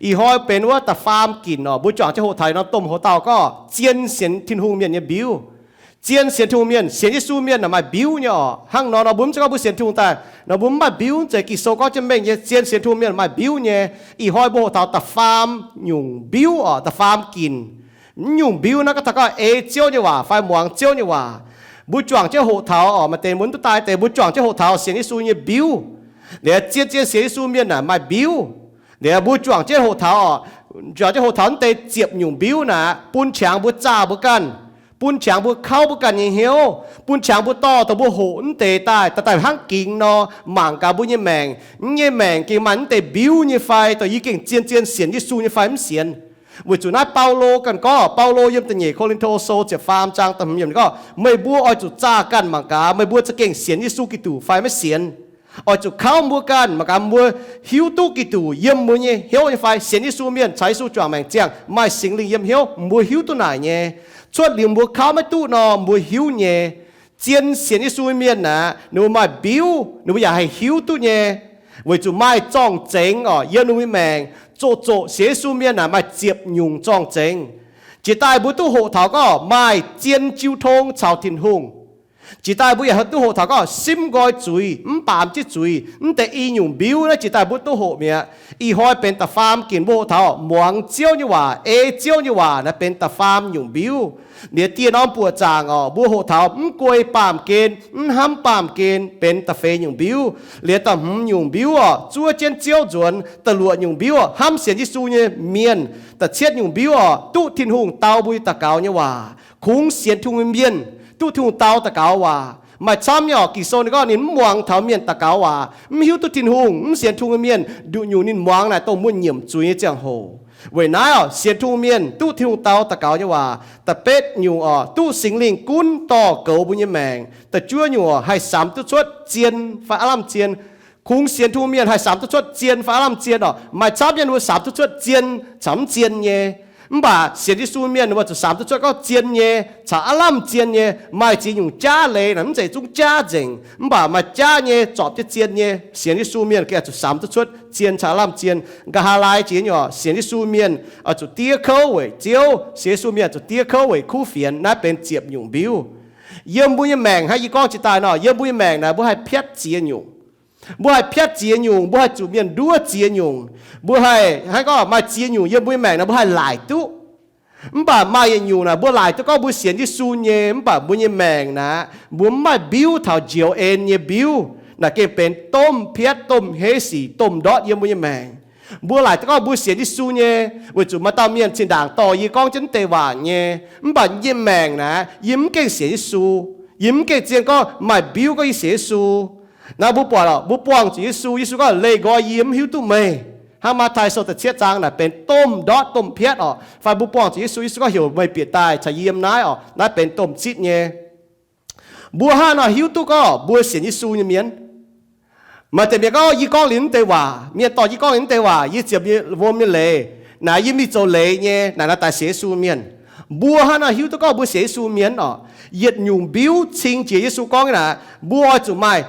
Ih hnoi benx wuov da'faam ginc oc. Mbuo juangc jienv hoqc taux nor domh hoc dauh gorngv zien sienx Tin-Hungh mienh nyei mbiuv. Zien sienx Tin-Hungh mienh, sienx Yesu mienh naaic maaih mbiuv nyei oc. Hnangv nor nor mbuo mv zeiz gorngv mbuo sienx Tin-Hungh daaih nor mbuo mv maaih mbiuv. Zeiz Ging-Sou gorngv jienv mengh nyei, zien sienx Tin-Hungh mienh maaih mbiuv nyei. Ih hnoi mbuo hoqc taux da'faam nyungc mbiuv oc, da'faam ginc. Mv nyungc mbiuv naaiv gorngv taux gorngv ei Ziouv nyei waac fai muangx Ziouv nyei waac. Mbuo juangc jienv hoqc taux oc, maaih deix mbuo mv duqv daaih deix, mbuo juangc jienv hoqc taux sienx Yesu nyei mbiuv. Liuz zien-zien sienx Yesu mienh naaic maaih mbiuv. Liuz mbuo juangc jienv hoqc taux oc, juangc jienv hoqc taux mv deix ziepc nyungc mbiuv naaic bun qangx mbuo zaah mbuo ganh, bun qangx mbuo kauv mbuo ganh nyei hnyouv, bun qangx mbuo dorh dongh mbuo hoqc mv deix daaih, daaih daaih hnangv gingx nor, mangc gaax mbuo nyei maengc, mv nyei maengc gengh maaih mv deix mbiuv nyei fai, dongh yie gengh zien-zien sienx Yesu nyei fai mv sienx. Weic zuqc naaiv Baulo ganh gorngv, Baulo yiem da'nyeic Ko^lin^to Sou ziepc faam zaang da'hmz yiemc gorngv, meih mbuo oix zuqc zaah ganh mangc gaax meih mbuo za'gengh sienx Yesu Giduc fai maiv sienx. Oix zuqc kauv mbuo ganh mangc gaax mbuo hiuv duqv Giduc yiem mbuo nyei hnyouv nyei fai. Sienx Yesu mienh caux Yesu juangc maengc ziangh maaih Singx Lingh yiem hnyouv, mbuo hiuv duqv naaic nyei. Cuotv liuz mbuo kauv maiv duqv nor mbuo hiuv nyei. Zien sienx Yesu mienh aeqv, ninh mbuo maaih mbiuv, ninh mbuo yaac haih hiuv duqv nyei. Weic zuqc maaih zorng-zengx oc, yiem ninh mbuo nyei maengc zoqc zoqc sienx Yesu mienh aeqv, maaih ziepc nyungc zorng-zengx. Jiex daaih mbuo duqv hoqc taux gorngv maaih zien jiu tong caux Tin-Hungh. Jiex daaih mbuo yaac duqv hoqc taux gorngv simv nqoi zuiz, mv baamz jienv zuiz. Mv deix i nyungc mbiuv naaiv jiex daaih mbuo duqv hoqc mi'aqv. Ih hnoi benx da'faam ginc mbuo hoqc taux muangx Ziouv nyei waac, ei Ziouv nyei waac naaiv benx da'faam nyungc mbiuv. Liuz dieh norm buoqc zaangc oc, mbuo hoqc taux mv guei baamh gen, mv hnamv baamh gen benx da'feix nyungc mbiuv. Liuz da'hmz nyungc mbiuv oc, zuov jienv Ziouv nzuonx. Da'luoqc nyungc mbiuv oc, hnamv sienx Yesu nyei mienh. Da'cietv nyungc mbiuv oc, duqv Tin-Hungh dau mbuo nyei daux gaux nyei waac, kungx sienx Tin-Hungh nyei mienh duqv Tin-Hungh dau daux gaux waac. Maaih camv nyei oc, Ging-Sou ninh gorngv ninh mv muangx taux mienh daux gaux waac, mv hiuv duqv Tin-Hungh, mv sienx Tin-Hungh nyei mienh nduqc nyungc ninh muangx naaic dongh muonh nyiemc zuiz nyei ziangh hoc. Weic naaiv oc, sienx Tin-Hungh mienh duqv Tin-Hungh dau daux gaux nyei waac. Da'betv nyungc oc, duqv Singx Lingh gunv dorh goux mbuo nyei maengc. Da'juov nyungc oc, haih samx duqv cuotv zien fai aav lamh zien. Kungx sienx Tin-Hungh mienh haih samx duqv cuotv zien fai aav lamh zien oc. Maaih camv nyei ninh mbuo samx duqv cuotv zien caux mv zien nyei. Mv baac sienx Yesu mienh ninh mbuo zuqc samx duqv cuotv gorngv zien nyei caux aav lamh zien nyei. Maaih ziex nyungc jaav leiz naaic mv zeiz zungv jaav nzengc, mv baac maaih jaav nyei zorpc jienv zien nyei. Sienx Yesu mienh gengh zuqc samx duqv cuotv zien caux aav lamh zien. Nqa'haav laai jiex nyei oc, sienx Yesu mienh oix zuqc diev kouv weic Ziouv. Sienx Yesu mienh zuqc diev kouv weic kuv fienx. Naaiv benx ziepc nyungc mbiuv. Yiem mbuo nyei maengc hnangv yie gorngv jiex daaih nor, yiem mbuo nyei maengc naaic mbuo haih piatv ziex nyungc. Mbuo haih piatv ziex nyungc, mbuo haih zuqc mienh nduov ziex nyungc. Mbuo haih hnangv gorngv maaih ziex nyungc yiem mbuo nyei maengc naaic mbuo haih laaic duqv. Mv baac maaih yietc nyungc naaic mbuo laaic duqv gorngv mbuo sienx Yesu nyei, mv baac mbuo nyei maengc naaic mbuo mv maaih mbiuv taux njoux en nyei mbiuv. Naaic gengh benx domh piatv, domh heiv sic, domh ndortv yiem mbuo nyei maengc. Mbuo laaic duqv gorngv mbuo sienx Yesu nyei, weic zuqc maaih dauh mienh zinh ndaangc dorh yie gorngv jienv deix waac nyei. Mv baac yie nyei maengc naaic yie mv gengh sienx Yesu. Yie mv gengh zien gorngv maaih mbiuv gorngv yie sienx Yesu. Naaiv mbuo buatc oc, mbuo buangh zuqc Yesu, Yesu gorngv leih nqoi yie mv hiuv duqv meih. Hnangv Matv^taai Sou da'cietv zaang naaic benx domh ndortv domh piatv oc. Fai mbuo buangh zuqc Yesu, Yesu gorngv heuc meih bieqc daaih caux yie yiem naaiv oc. Naaiv benx domh zitv nyei. Mbuo hnangv nor hiuv duqv gorngv mbuo sienx Yesu nyei mienh. Maaih deix mienh gorngv, yie gorngv liuz mv deix waac, mienh dorh yie gorngv liuz mv deix waac, yie ziepc wuom nyei leiz, naaic yie mingh zoux leiz nyei, naaic nor daaih sienx Yesu mienh. Mbuo hnangv nor hiuv duqv gorngv mbuo sienx Yesu mienh oc. Yietc nyungc mbiuv cing jiex Yesu gorngv naaic, mbuo oix zuqc maaih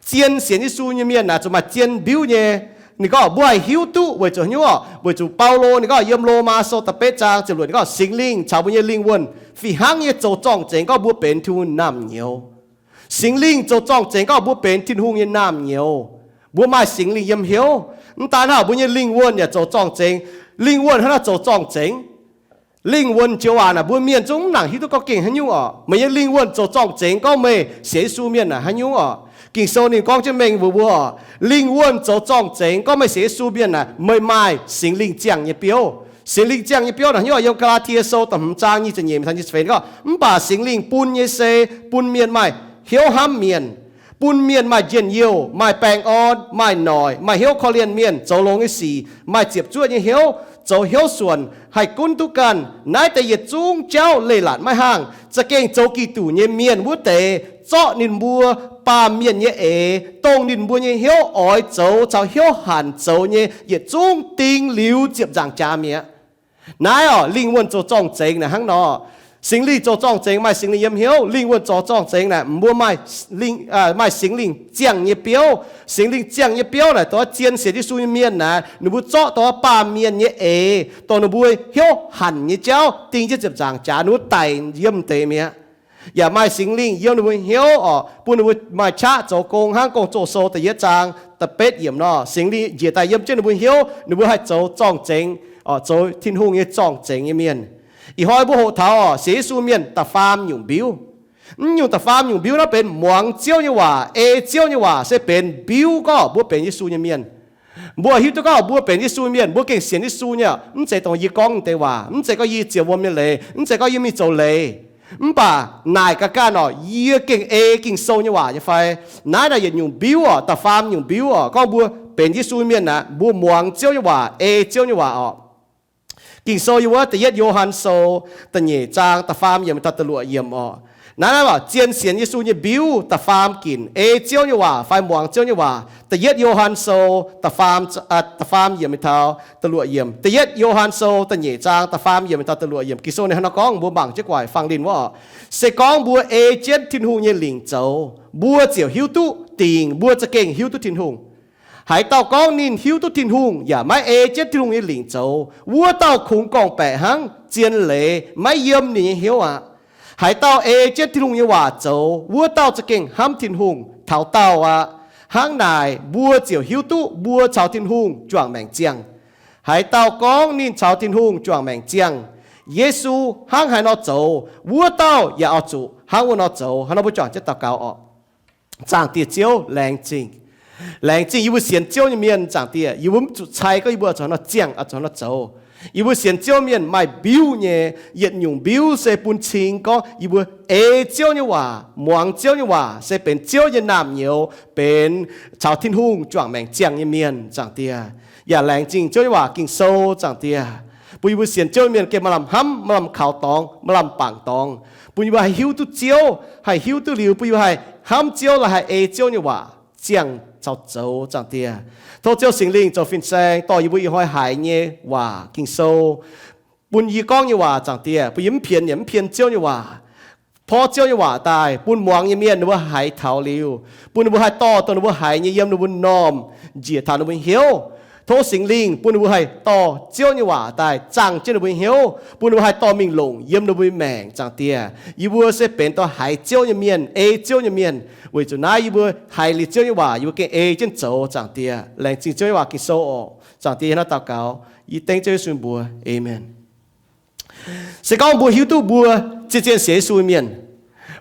zien sienx Yesu nyei mienh naaic zuqc maaih zien mbiuv nyei. Ninh gorngv mbuo haih hiuv duqv weic zuqc haaix nyungc oc? Weic zuqc Baulo ninh gorngv yiem Lomaa Sou da'betv zaang ziepc luoqc ninh gorngv Singx Lingh caux mbuo nyei lingh wuonh fih hnangv nyei zoux zorng-zengx gorngv mbuo benx Tin-Hungh naamh nyouz. Singx Lingh zoux zorng-zengx gorngv mbuo benx Tin-Hungh nyei naamh nyouz. Mbuo maaih Singx Lingh yiem hnyouv. Mv daan hnangv, mbuo nyei lingh wuonh yaac zoux zorng-zengx. Lingh wuonh hnangv naaiv zoux zorng-zengx. Lingh wuonh joux waac naaic mbuo mienh zungv mv nangc hiuv duqv gorngv gengh haaix nyungc oc. Meih nyei lingh wuonh zoux zorng-zengx gorngv meih sienx Yesu mienh naaic haaix nyungc oc. Ging-Sou ninh gorngv jienv mengh mbuox mbuo oc, lingh wuonh zoux zorng-zengx gorngv meih sienx Yesu mienh naaic meih maaih Singx Lingh ziangh nyei biouv. Singx Lingh ziangh nyei biouv naaic haaix nyungc oc? Yiem Gaa^laa^tie Sou da'hmz zaang nyic ziepc nyeic taux nyic ziepc feix gorngv, mv baac Singx Lingh bun nyei se bun mienh maaih hnyouv hnamv mienh, bun mienh maaih njien-youh, maaih baengh orn, maaih noic, maaih hnyouv korv-lienh mienh, zoux longx nyei sic, maaih ziepc zuoqv nyei hnyouv, zoux hnyouv suonc, haih gunv duqv ganh. Naaiv deix yietc zungv jauv leiz-latc maiv haangh. Za'gengh zoux Giduc nyei mienh wuov deix zorqv ninh mbuo baamh mienh nyei eix, dongh ninh mbuo nyei hnyouv oix zoux caux hnyouv hanc zoux nyei yietc zungv ding liuz ziepc nzaangc jaax mi'aqv. Naaiv oc, lingh wuonh zoux zorng-zengx naaic hnangv nor. Singx Lingh zoux zorng-zengx, maaih Singx Lingh yiem hnyouv, lingh wuonh zoux zorng-zengx naaic, mbuo maaih Singx Lingh ziangh nyei biouv. Singx Lingh ziangh nyei biouv naaic, dongh zien sienx Yesu nyei mienh naaic, ninh mbuo zorqv dongh baamh mienh nyei eix, dongh ninh mbuo hnyouv hanc nyei jauv ding jienv ziepc nzaangc jaax, ninh mbuo daic yiem deix mi'aqv. Yaac maaih Singx Lingh yiem ninh mbuo hnyouv oc, bun ninh mbuo maaih qaqv zoux gong hnangv Gong-Zoh sou da'yietv zaang da'betv yiemc nor, Singx Lingh njiec daaih yiem jienv ninh mbuo hnyouv, ninh mbuo haih zoux zorng-zengx, zoux Tin-Hungh nyei zorng-zengx nyei mienh. Ih hnoi mbuo hoqc taux oc, sienx Yesu mienh da'faam nyungc mbiuv. Mv nyungc da'faam nyungc mbiuv naaiv benx muangx Ziouv nyei waac, ei Ziouv nyei waac se benx mbiuv gorngv mbuo benx Yesu nyei mienh. Mbuo hiuv duqv gorngv mbuo benx Yesu mienh, mbuo gengh sienx Yesu nyei, mv zeiz dongh yie gorngv deix waac, mv zeiz gorngv yie ziouc wuom nyei leiz, mv zeiz gorngv yie mingh zoux leiz. Mv baac naaic ga'ganh oc, yie gengh ei Ging-Sou nyei waac nyei fai? Naaiv naaic yietc nyungc mbiuv oc, da'faam nyungc mbiuv oc, gorngv mbuo benx Yesu mienh aqv, mbuo muangx Ziouv nyei waac, ei Ziouv nyei waac oc. Ging-Sou yiem wuov Da'yietv Yo^han Sou da'nyeic zaang da'faam yiemc taux da'luoqc yiemc oc. Naaiv naaiv zien sienx Yesu nyei mbiuv da'faam ginc, ei Ziouv nyei waac fai muangx Ziouv nyei waac. Da'yietv Yo^han Sou da'faam, da'faam yiemc taux da'luoqc yiemc. Da'yietv Yo^han Sou da'nyeic zaang da'faam yiemc taux da'luoqc yiemc. Ging-Sou ninh hnangv nor gorngv, mbuo mangc jienv guaaic fangx-linh wuov oc. Se gorngv mbuo ei jienv Tin-Hungh nyei lingc zoux, mbuo ziouc hiuv duqv dingc, mbuo za'gengh hiuv duqv Tin-Hungh. Haaix dauh gorngv ninh hiuv duqv Tin-Hungh yaac maiv ei jienv Tin-Hungh nyei lingc zoux, wuov dauh kungx gorngv-baeqc hnangv, zien leiz maiv yiem ninh nyei hnyouv aqv. Haaix dauh ei jienv Tin-Hungh nyei waac zoux, wuov dauh za'gengh hnamv Tin-Hungh taux daauh aqv. Hnangv naaic mbuo ziouc hiuv duqv mbuo caux Tin-Hungh juangc maengc ziangh. Haaix dauh gorngv ninh caux Tin-Hungh juangc maengc ziangh, Yesu hnangv haaix nor zoux, wuov dauh yaac oix zuqc hnangv wuov nor zoux. Hnangv nor mbuo juangc jienv daux gaux oc. Zaangc Diex Ziouv, laengz zingh. Laengz zingh yie mbuo sienx Ziouv nyei mienh, Zaangc Diex. Yie mbuo mv zuqc cai gorngv yie mbuo oix zuqc hnangv nor ziangh, oix zuqc hnangv nor zoux. Yie mbuo sienx Ziouv mienh maaih mbiuv nyei. Yietc nyungc mbiuv se bun cing gorngv yie mbuo ei Ziouv nyei waac, muangx Ziouv nyei waac, se benx Ziouv nyei naamh nyouz, benx caux Tin-Hungh juangc maengc ziangh nyei mienh, Zaangc Diex. Yaac laengz zingh Ziouv nyei waac Ging-Sou, Zaangc Diex, bun yie mbuo sienx Ziouv mienh gengh maaih lamh hnamv, maaih lamh kaux dorngx, maaih lamh bangc dorngx, bun yie mbuo haih hiuv duqv Ziouv, haih hiuv duqv liuz, bun yie mbuo haih hnamv Ziouv, la'haih ei Ziouv nyei waac ziangh caux zoux, Zaangc Diex. Tov Ziouv Singx Lingh zoux fin-saeng dorh yie mbuo ih hnoi haiz nyei waac Ging-Sou, bun yie gorngv nyei waac, Zaangc Diex, bun yie mv pienx yaac mv pienx Ziouv nyei waac. Porv Ziouv nyei waac daaih bun muangx nyei mienh ninh mbuo haiz taux liuz, bun ninh mbuo haih dorh dongh ninh mbuo haiz nyei yiem ninh mbuo normh njiec taux ninh mbuo hnyouv. Tov Singx Lingh bun ninh mbuo haih dorh Ziouv nyei waac daaih zaangh jienv ninh mbuo hnyouv, bun ninh mbuo haih dorh mingh longc yiem ninh mbuo maengc, Zaangc Diex. Yie mbuo se benx dongh haiz Ziouv nyei mienh, ei Ziouv nyei mienh. Weic zuqc naaiv yie mbuo haiz liuz Ziouv nyei waac, yie mbuo gengh ei jienv zoux, Zaangc Diex. Laengz zingh Ziouv nyei waac Ging-Sou oc. Zaangc Diex, yie hnangv naaiv daux gaux, yie dengv Ziouv Yesu mbuox, Aamen. Se gorngv mbuo hiuv duqv mbuo zien-zien sienx Yesu mienh,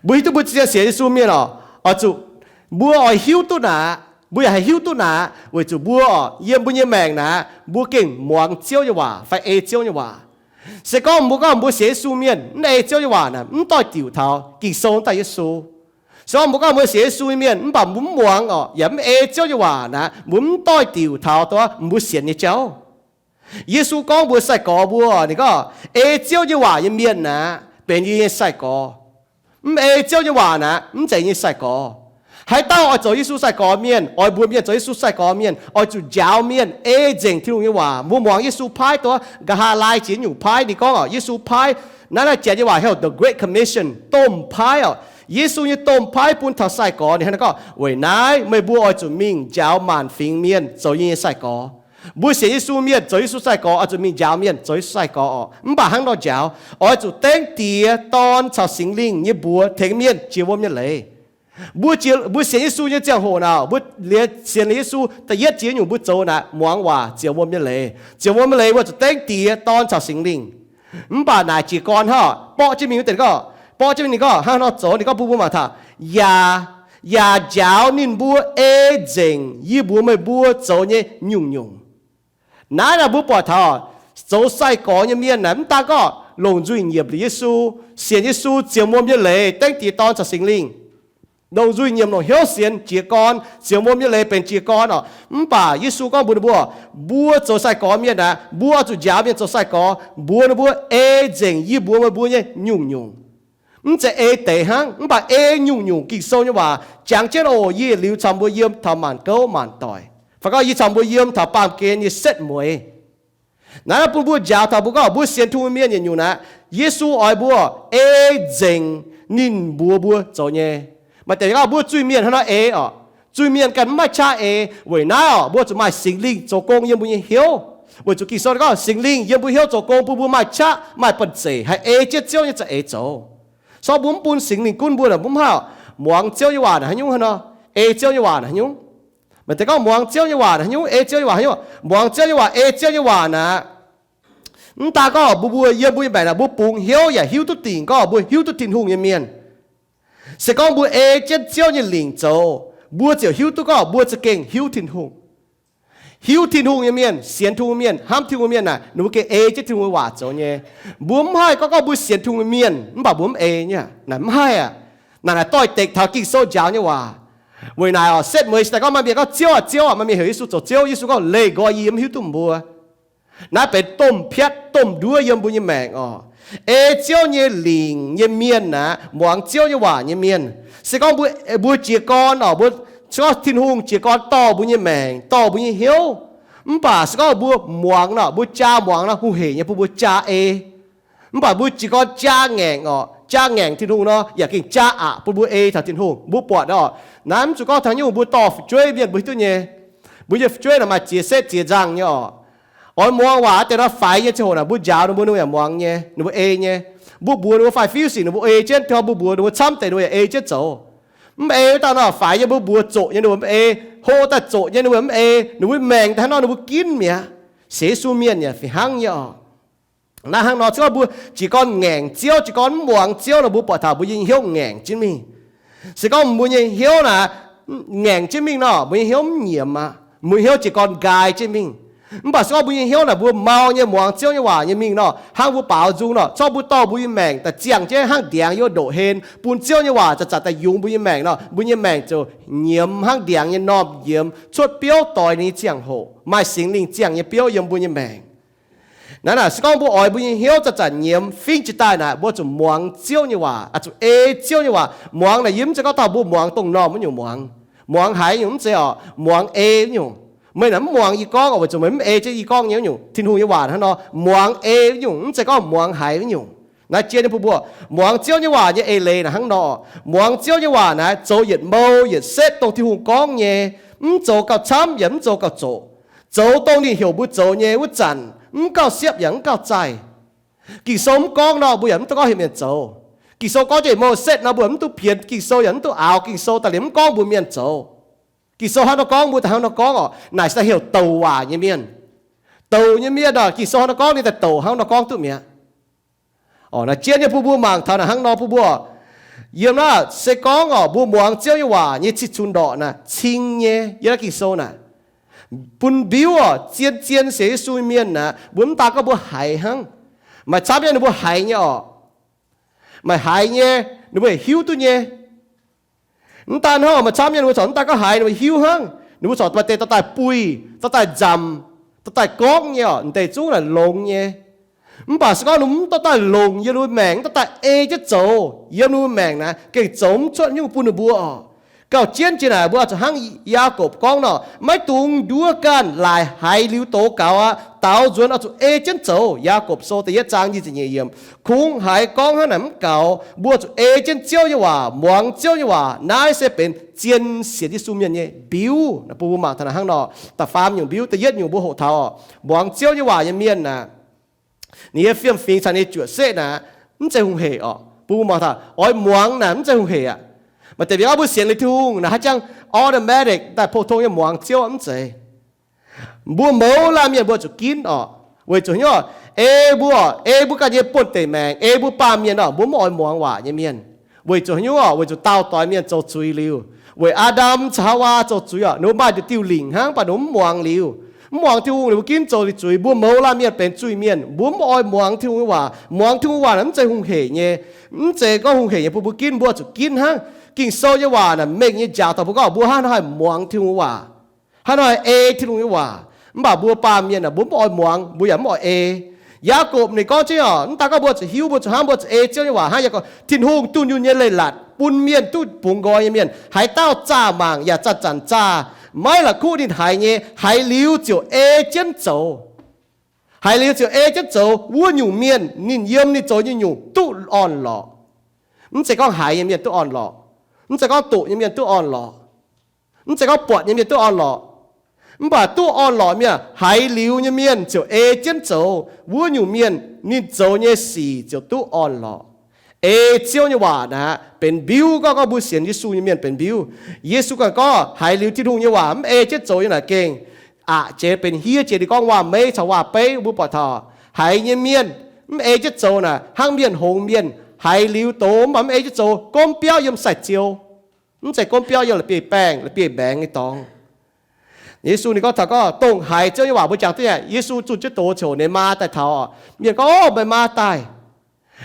mbuo hiuv duqv mbuo zien-zien sienx Yesu mienh oc, oix zuqc mbuo oix hiuv duqv naaic, mbuo yaac haih hiuv duqv naaic, weic zuqc mbuo oc, yiem mbuo nyei maengc naaic, mbuo gengh muangx Ziouv nyei waac fai ei Ziouv nyei waac. Se gorngv mbuo gorngv mbuo sienx Yesu mienh mv ei Ziouv nyei waac naaic, mv doix-diuc taux Ging-Sou, mv daaih Yesu. Se gorngv mbuo gorngv mbuo sienx Yesu nyei mienh mv baac mbuo mv muangx oc, yaac mv ei Ziouv nyei waac naaic, mbuo mv doix-diuc taux dongh mbuo sienx nyei jauv. Yesu gorngv mbuox sai-gorx mbuo, ninh gorngv, ei Ziouv nyei waac nyei mienh naaic, benx yie nyei sai-gorx. Mv ei Ziouv nyei waac naaic, mv zeiz nyei sai-gorx. Haaix dauh oix zoux Yesu sai-gorx mienh, oix mbuox mienh zoux Yesu sai-gorx mienh, oix zuqc njaaux mienh ei nzengc Tin-Hungh nyei waac. Mbuo muangx Yesu paaiv dongh nqa'haav laai jiex nyungc paaiv, ninh gorngv oc, Yesu paaiv, naaiv, naaiv janx nyei waac heuc the Great Commission, domh paaiv oc. Yesu nyei domh paaiv bun taux sai-gorx, ninh hnangv naaiv gorngv, weic naaiv meih mbuo oix zuqc mingh njaaux maanc fingx mienh zoux yie nyei sai-gorx. Mbuo sienx Yesu mienh zoux Yesu sai-gorx oix zuqc mingh njaaux mienh zoux Yesu sai-gorx oc. Mv baac hnangv nor njaaux, oix zuqc dengv Diex, Dorn caux Singx Lingh nyei mbuox tengx mienh jiex wuom nyei leiz. Mbuo, mbuo sienx Yesu nyei ziangh hoc naaic, mbuo liemh sienx liuz Yesu, da'yietv jiex nyungc mbuo zoux naaic muangx waac, ziouc wuom nyei leiz. Ziouc wuom nyei leiz mbuo zuqc dengv Diex, Dorn caux Singx Lingh. Mv baac naaic jiez gorn hnangv, borqv jienv mingh wuov deix gorngv, borqv jienv mingh ninh gorngv hnangv nor zoux, ninh gorngv bun mbuo mangc taux, yaac, yaac njaaux ninh mbuo ei nzengc yie mbuox meih mbuo zoux nyei nyungc-nyungc. Naaiv naaic mbuo buatc taux zoux sai-gorx nyei mienh naaic mv daan gorngv longc nzuih nyiemc liuz Yesu, sienx Yesu, ziouc wuom nyei leiz, dengv Diex, Dorn caux Singx Lingh, longc nzuih nyiemc, longc hnyouv sienx jiez gorn, ziouc wuom nyei leiz benx jiez gorn oc. Mv baac Yesu gorngv mbuox ninh mbuo, mbuo zoux sai-gorx mienh naaic, mbuo oix zuqc njaaux mienh zoux sai-gorx, mbuox ninh mbuo ei nzengc yie mbuox meih mbuo nyei nyungc-nyungc. Mv zeiz ei deix hnangv, mv baac ei nyungc-nyungc. Ging-Sou nyei waac jangx jienv oc, yie liuz caux mbuo yiem taux maanc gouv maanc doic, fai gorngv yie caux mbuo yiem taux baamh gen nyei setv mueiz. Naaiv bun mbuo njaaux taux mbuo gorngv mbuo sienx Tin-Hungh mienh yietc nyungc naaic, Yesu oix mbuo ei nzengc ninh mbuox mbuo zoux nyei. Maaih deix gorngv mbuo zuiz-mienh hnangv nor ei oc. Zuiz-mienh ganh mv maaih qaqv ei. Weic naaiv oc, mbuo zuqc maaih Singx Lingh zoux gong yiem mbuo nyei hnyouv. Weic zuqc Ging-Sou gorngv Singx Lingh yiem mbuo hnyouv zoux gong bun mbuo maaih qaqv, maaih banh zeic haih ei jienv Ziouv nyei za'eix zoux. Sorng mbuo mv bun Singx Lingh gunv mbuo naaic, mbuo mv haih muangx Ziouv nyei waac naaic haaix nyungc hnangv nor, ei Ziouv nyei waac naaic haaix nyungc. Maaih deix gorngv muangx Ziouv nyei waac naaic haaix nyungc, ei Ziouv nyei waac haaix nyungc. Muangx Ziouv nyei waac, ei Ziouv nyei waac naaic, mv daan gorngv mbuo, mbuo yiem mbuo nyei maengc naaic mbuo bungx hnyouv yaac hiuv duqv dingc gorngv mbuo hiuv duqv Tin-Hungh nyei mienh. Se gorngv mbuo ei jienv Ziouv nyei lingc zoux, mbuo ziouc hiuv duqv gorngv mbuo za'gengh hiuv Tin-Hungh. Hiuv Tin-Hungh nyei mienh, sienx Tin-Hungh mienh, hnamv Tin-Hungh mienh naaic, ninh mbuo gengh ei jienv Tin-Hungh nyei waac zoux nyei. Mbuo mv haih gorngv, gorngv mbuo sienx Tin-Hungh mienh mv baac mbuo mv ei nyei, naaic mv haih aqv. Naaic, naaic doix-dekc taux Ging-Sou njaaux nyei waac. Weic naaic oc, setv mueiz daaih gorngv maaih mienh gorngv, Ziouv aah, Ziouv aah, maaih mienh heuc Yesu zoux Ziouv, Yesu gorngv, Leih nqoi yie, yie mv hiuv duqv meih mbuo. Naaiv benx domh piatv domh nduov yiem mbuo nyei maengc oc. Ei Ziouv nyei lingc nyei mienh naaic, muangx Ziouv nyei waac nyei mienh. Se gorngv mbuo, mbuo jiez gorn oc, mbuo, se gorngv Tin-Hungh jiez gorn dorh mbuo nyei maengc, dorh mbuo nyei hnyouv, mv baac se gorngv mbuo muangx nor, mbuo jaa muangx nor, hungh heic nyei bun mbuo jaa ei. Mv baac mbuo jiez gorn jaa ngaengc oc, jaa ngaengc Tin-Hungh nor, yaac gengh jaa aqc bun mbuo ei taux Tin-Hungh. Mbuo buatc oc, naaiv mv zuqc gorngv taux nyungc mbuo dorh fu'jueiv mienh mbuo hiuv duqv nyei. Mbuo nyei fu'jueiv naaic maaih ziex setv ziex nzangh nyei oc. Oix muangx waac deix nor, faix nyei ziangh hoc naaic mbuo njaaux ninh mbuo, ninh mbuo yaac muangx nyei, ninh mbuo ei nyei. Mbuo mbuox ninh mbuo faix-fiuv sic ninh mbuo ei jienv, mbuo mbuox ninh mbuo camv deix ninh mbuo yaac ei jienv zoux. Mv ei wuov dauh nor, faix nyei, mbuo mbuox zoqc nyei ninh mbuo mv ei, hlo daaih zoqc nyei ninh mbuo mv ei, ninh mbuo maengc daaih hnangv nor ninh mbuo ginv mi'aqv. Sienx Yesu mienh yaac fih hnangv nyei oc. Naaiv hnangv nor, se gorngv mbuo jiez gorn ngaengc Ziouv, jiez gorn mv muangx Ziouv nor, mbuo buatc taux mbuo nyei hnyouv ngaengc jienv mingh. Se gorngv mbuo nyei hnyouv naaic ngaengc jienv mingh nor, mbuo nyei hnyouv mv nyiemz aqv. Mbuo nyei hnyouv jiez gorn nqaai jienv mingh. Mv baac se gorngv mbuo nyei hnyouv naaic mbuo mau nyei muangx Ziouv nyei waac nyei mingh nor, hnangv mbuo baaux nzung nor, zorqv mbuo dorh mbuo nyei maengc daaih ziangh jienv hnangv ndiangx yiem ndoqc hlen, bun Ziouv nyei waac zanc-zanc daaih yungz mbuo nyei maengc nor, mbuo nyei maengc ziouc nyiemz hnangv ndiangx nyei normh nyiemz cuotv biouv doix ninh nyei ziangh hoc, maaih Singx Lingh ziangh nyei biouv yiem mbuo nyei maengc. Naaiv naaic se gorngv mbuo oix mbuo nyei hnyouv zanc-zanc nyiemz fingv jiez daaih naaic, mbuo zuqc muangx Ziouv nyei waac, zuqc ei Ziouv nyei waac. Muangx naaic yie mv zeiz gorngv taux mbuo muangx dongh normh wuov nyungc muangx, muangx haiz nyungc, mv zeiz oc, muangx ei wuov nyungc. Meih naaic mv muangx yie gorngv oc, weic zuqc meih mv ei jienv yie gorngv nyei wuov nyungc. Tin-Hungh nyei waac hnangv nor, muangx ei wuov nyungc, mv zeiz gorngv muangx haiz wuov nyungc. Naaiv jien nyei bun mbuo muangx Ziouv nyei waac nyei eix leiz naaic hnangv nor. Muangx Ziouv nyei waac naaic zoux yietc mou yietc setv dongh Tin-Hungh gorngv nyei, mv zoux gauh camv yaac mv zoux gauh zoqc. Zoux dongh ninh heuc mbuo zoux nyei wuov zanc, mv gauh siepv yaac mv gauh zaih. Ging-Sou mv gorngv nor, mbuo yaac mv dungx gorngv heuc mienh zoux. Ging-Sou gorngv jienv mou setv nor, mbuo mv dungx pienx Ging-Sou yaac mv dungx aaux Ging-Sou daaih liemh mv gorngv mbuox mienh zoux. Ging-Sou hnangv nor gorngv, mbuo daaih hnangv nor gorngv oc. Naaic se daaih heuc douc waac nyei mienh. Douc nyei mienh oc, Ging-Sou hnangv nor gorngv ninh daaih douc hnangv nor gorngv duqv mi'aqv. Naaiv jien nyei bun mbuo mangc taux naaic hnangv nor bun mbuo, yiem naaiv se gorngv oc, mbuo muangx Ziouv nyei waac nyei cih cunx ndorqc naaic cing nyei yiem naaiv Ging-Sou naaic. Bun mbiuv oc, zien-zien sienx Yesu nyei mienh naaic, mbuo mv daan gorngv mbuo haiz hnangv. Maaih camv nyei ninh mbuo haiz nyei oc. Maaih haiz nyei, ninh mbuo yaac hiuv duqv nyei. Mv daan hnangv, maaih camv nyei ninh mbuo corc mv daan gorngv haiz, ninh mbuo hiuv hnangv. Ninh mbuo corc maaih deix dorh daaih buih, dorh daaih nzamc, dorh daaih gorngv nyei oc. M'deix zungv naaic longx nyei. Mv baac se gorngv ninh mbuo mv dorh daaih longc yiem ninh mbuo maengc, mv dorh daaih ei jienv zoux yiem ninh mbuo maengc naaic, gengh zoux mv cuotv nyungc bun ninh mbuo oc. Gauh jienv jiex naaic mbuo oix zuqc hnangv Yaakopv gorngv nor, maiv dungx nduov ganh laaic haiz liuz douz gaux aqv. Daaux nzuonx oix zuqc ei jienv zoux. Yaakopv Sou da'yietv zaang nyic ziepc nyeic yiemc. Kungx haiz gorngv hnangv naaic mv gaux. Mbuo zuqc ei jienv Ziouv nyei waac, muangx Ziouv nyei waac. Naaiv se benx zien sienx Yesu mienh nyei mbiuv. Bun mbuo mangc taux naaic hnangv nor, da'faam nyungc mbiuv. Da'yietv nyungc mbuo hoqc taux oc, muangx Ziouv nyei waac nyei mienh naaic, ninh nyei fiem-fingx caux ninh nyei juoqc seqv naaic, mv zeiz hungh heic oc. Bun mbuo mangc taux oix muangx naaic mv zeiz hungh heic aqv. Maaih deix mienh gorngv mbuo sienx liuz Tin-Hungh naaic haaix jangx automatic daaih pou-tong nyei muangx Ziouv, mv zeiz. Mbuo mouz laanh mienh mbuo zuqc ginv oc. Weic zuqc hnyouv, ei mbuo, ei mbuo ganh nyei buonv-deic maengc, ei mbuo baamh mienh oc, mbuo mv oix muangx waac nyei mienh. Weic zuqc hnyouv oc, weic zuqc daauh doix mienh zoux zuiz liuz. Weic Aa^ndam caux Haawaa zoux zuiz oc, ninh mbuo maaih nduqc diuh lingc hnangv, mv baac ninh mbuo mv muangx liuz, mv muangx Tin-Hungh, ninh mbuo ginv zoux liuz zuiz. Mbuo mouz laanh mienh benx zuiz-mienh, mbuo mv oix muangx Tin-Hungh nyei waac. Muangx Tin-Hungh waac naaic mv zeiz hungh heic nyei. Mv zeiz gorngv hungh heic nyei bun mbuo ginv, mbuo zuqc ginv hnangv. Ging-Sou nyei waac naaic mengh nyei njaaux taux mbuo gorngv mbuo hnangv haaix muangx Tin-Hungh nyei waac, hnangv haaix ei Tin-Hungh nyei waac. Mv baac mbuo baamh mienh aah, mbuo mv oix muangx, mbuo yaac mv oix ei. Yaakopv ninh gorngv jienv oc, mv daan gorngv mbuo zuqc hiuv, mbuo zuqc hnamv, mbuo zuqc ei Ziouv nyei waac hnangv. Yaakopv, Tin-Hungh dunh yunh nyei leiz-latc bun mienh duqv bungx nqoi nyei mienh, haaix dauh zaah mangc yaac zanc-zanc zaah, maiv la'kuqv ninh haiz nyei, haiz liuz ziouc ei jienv zoux. Haiz liuz ziouc ei jienv zoux. Wuov nyungc mienh ninh yiem ninh zoux nyei nyungc duqv orn-lorqc. Mv zeiz gorngv haiz nyei mienh duqv orn-lorqc. Mv zeiz gorngv doqc nyei mienh duqv orn-lorqc. Mv zeiz gorngv buatc nyei mienh duqv orn-lorqc. Mv baac duqv orn-lorqc mienh, haiz liuz nyei mienh ziouc ei jienv zoux. Wuov nyungc mienh ninh zoux nyei sic ziouc duqv orn-lorqc. Ei Ziouv nyei waac naaic benx mbiuv. Gorngv, gorngv mbuo sienx Yesu nyei mienh benx mbiuv. Yesu ganh gorngv haiz liuz Tin-Hungh nyei waac mv ei jienv zoux nyei naaic gengh aqc jiex benx hiev jiex. Ninh gorngv waac-meiv caux waac-beiv mbuo buatc taux, haiz nyei mienh mv ei jienv zoux naaic hnangv mienh hngongx mienh, haiz liuz doz mv baac mv ei jienv zoux, gomv biauv yiem sai-ziou. Mv zeiz gomv biauv yiem la'bieiv-baengh la'bieiv mbaengx nyei dorngx. Yesu ninh gorngv taux gorngv dongh haiz Ziouv nyei waac. Mbuo jangx duqv nyei, Yesu zunh jienv doz ziouc ninh maa daaih taux. Mienh gorngv, Ov, meih maa daaih.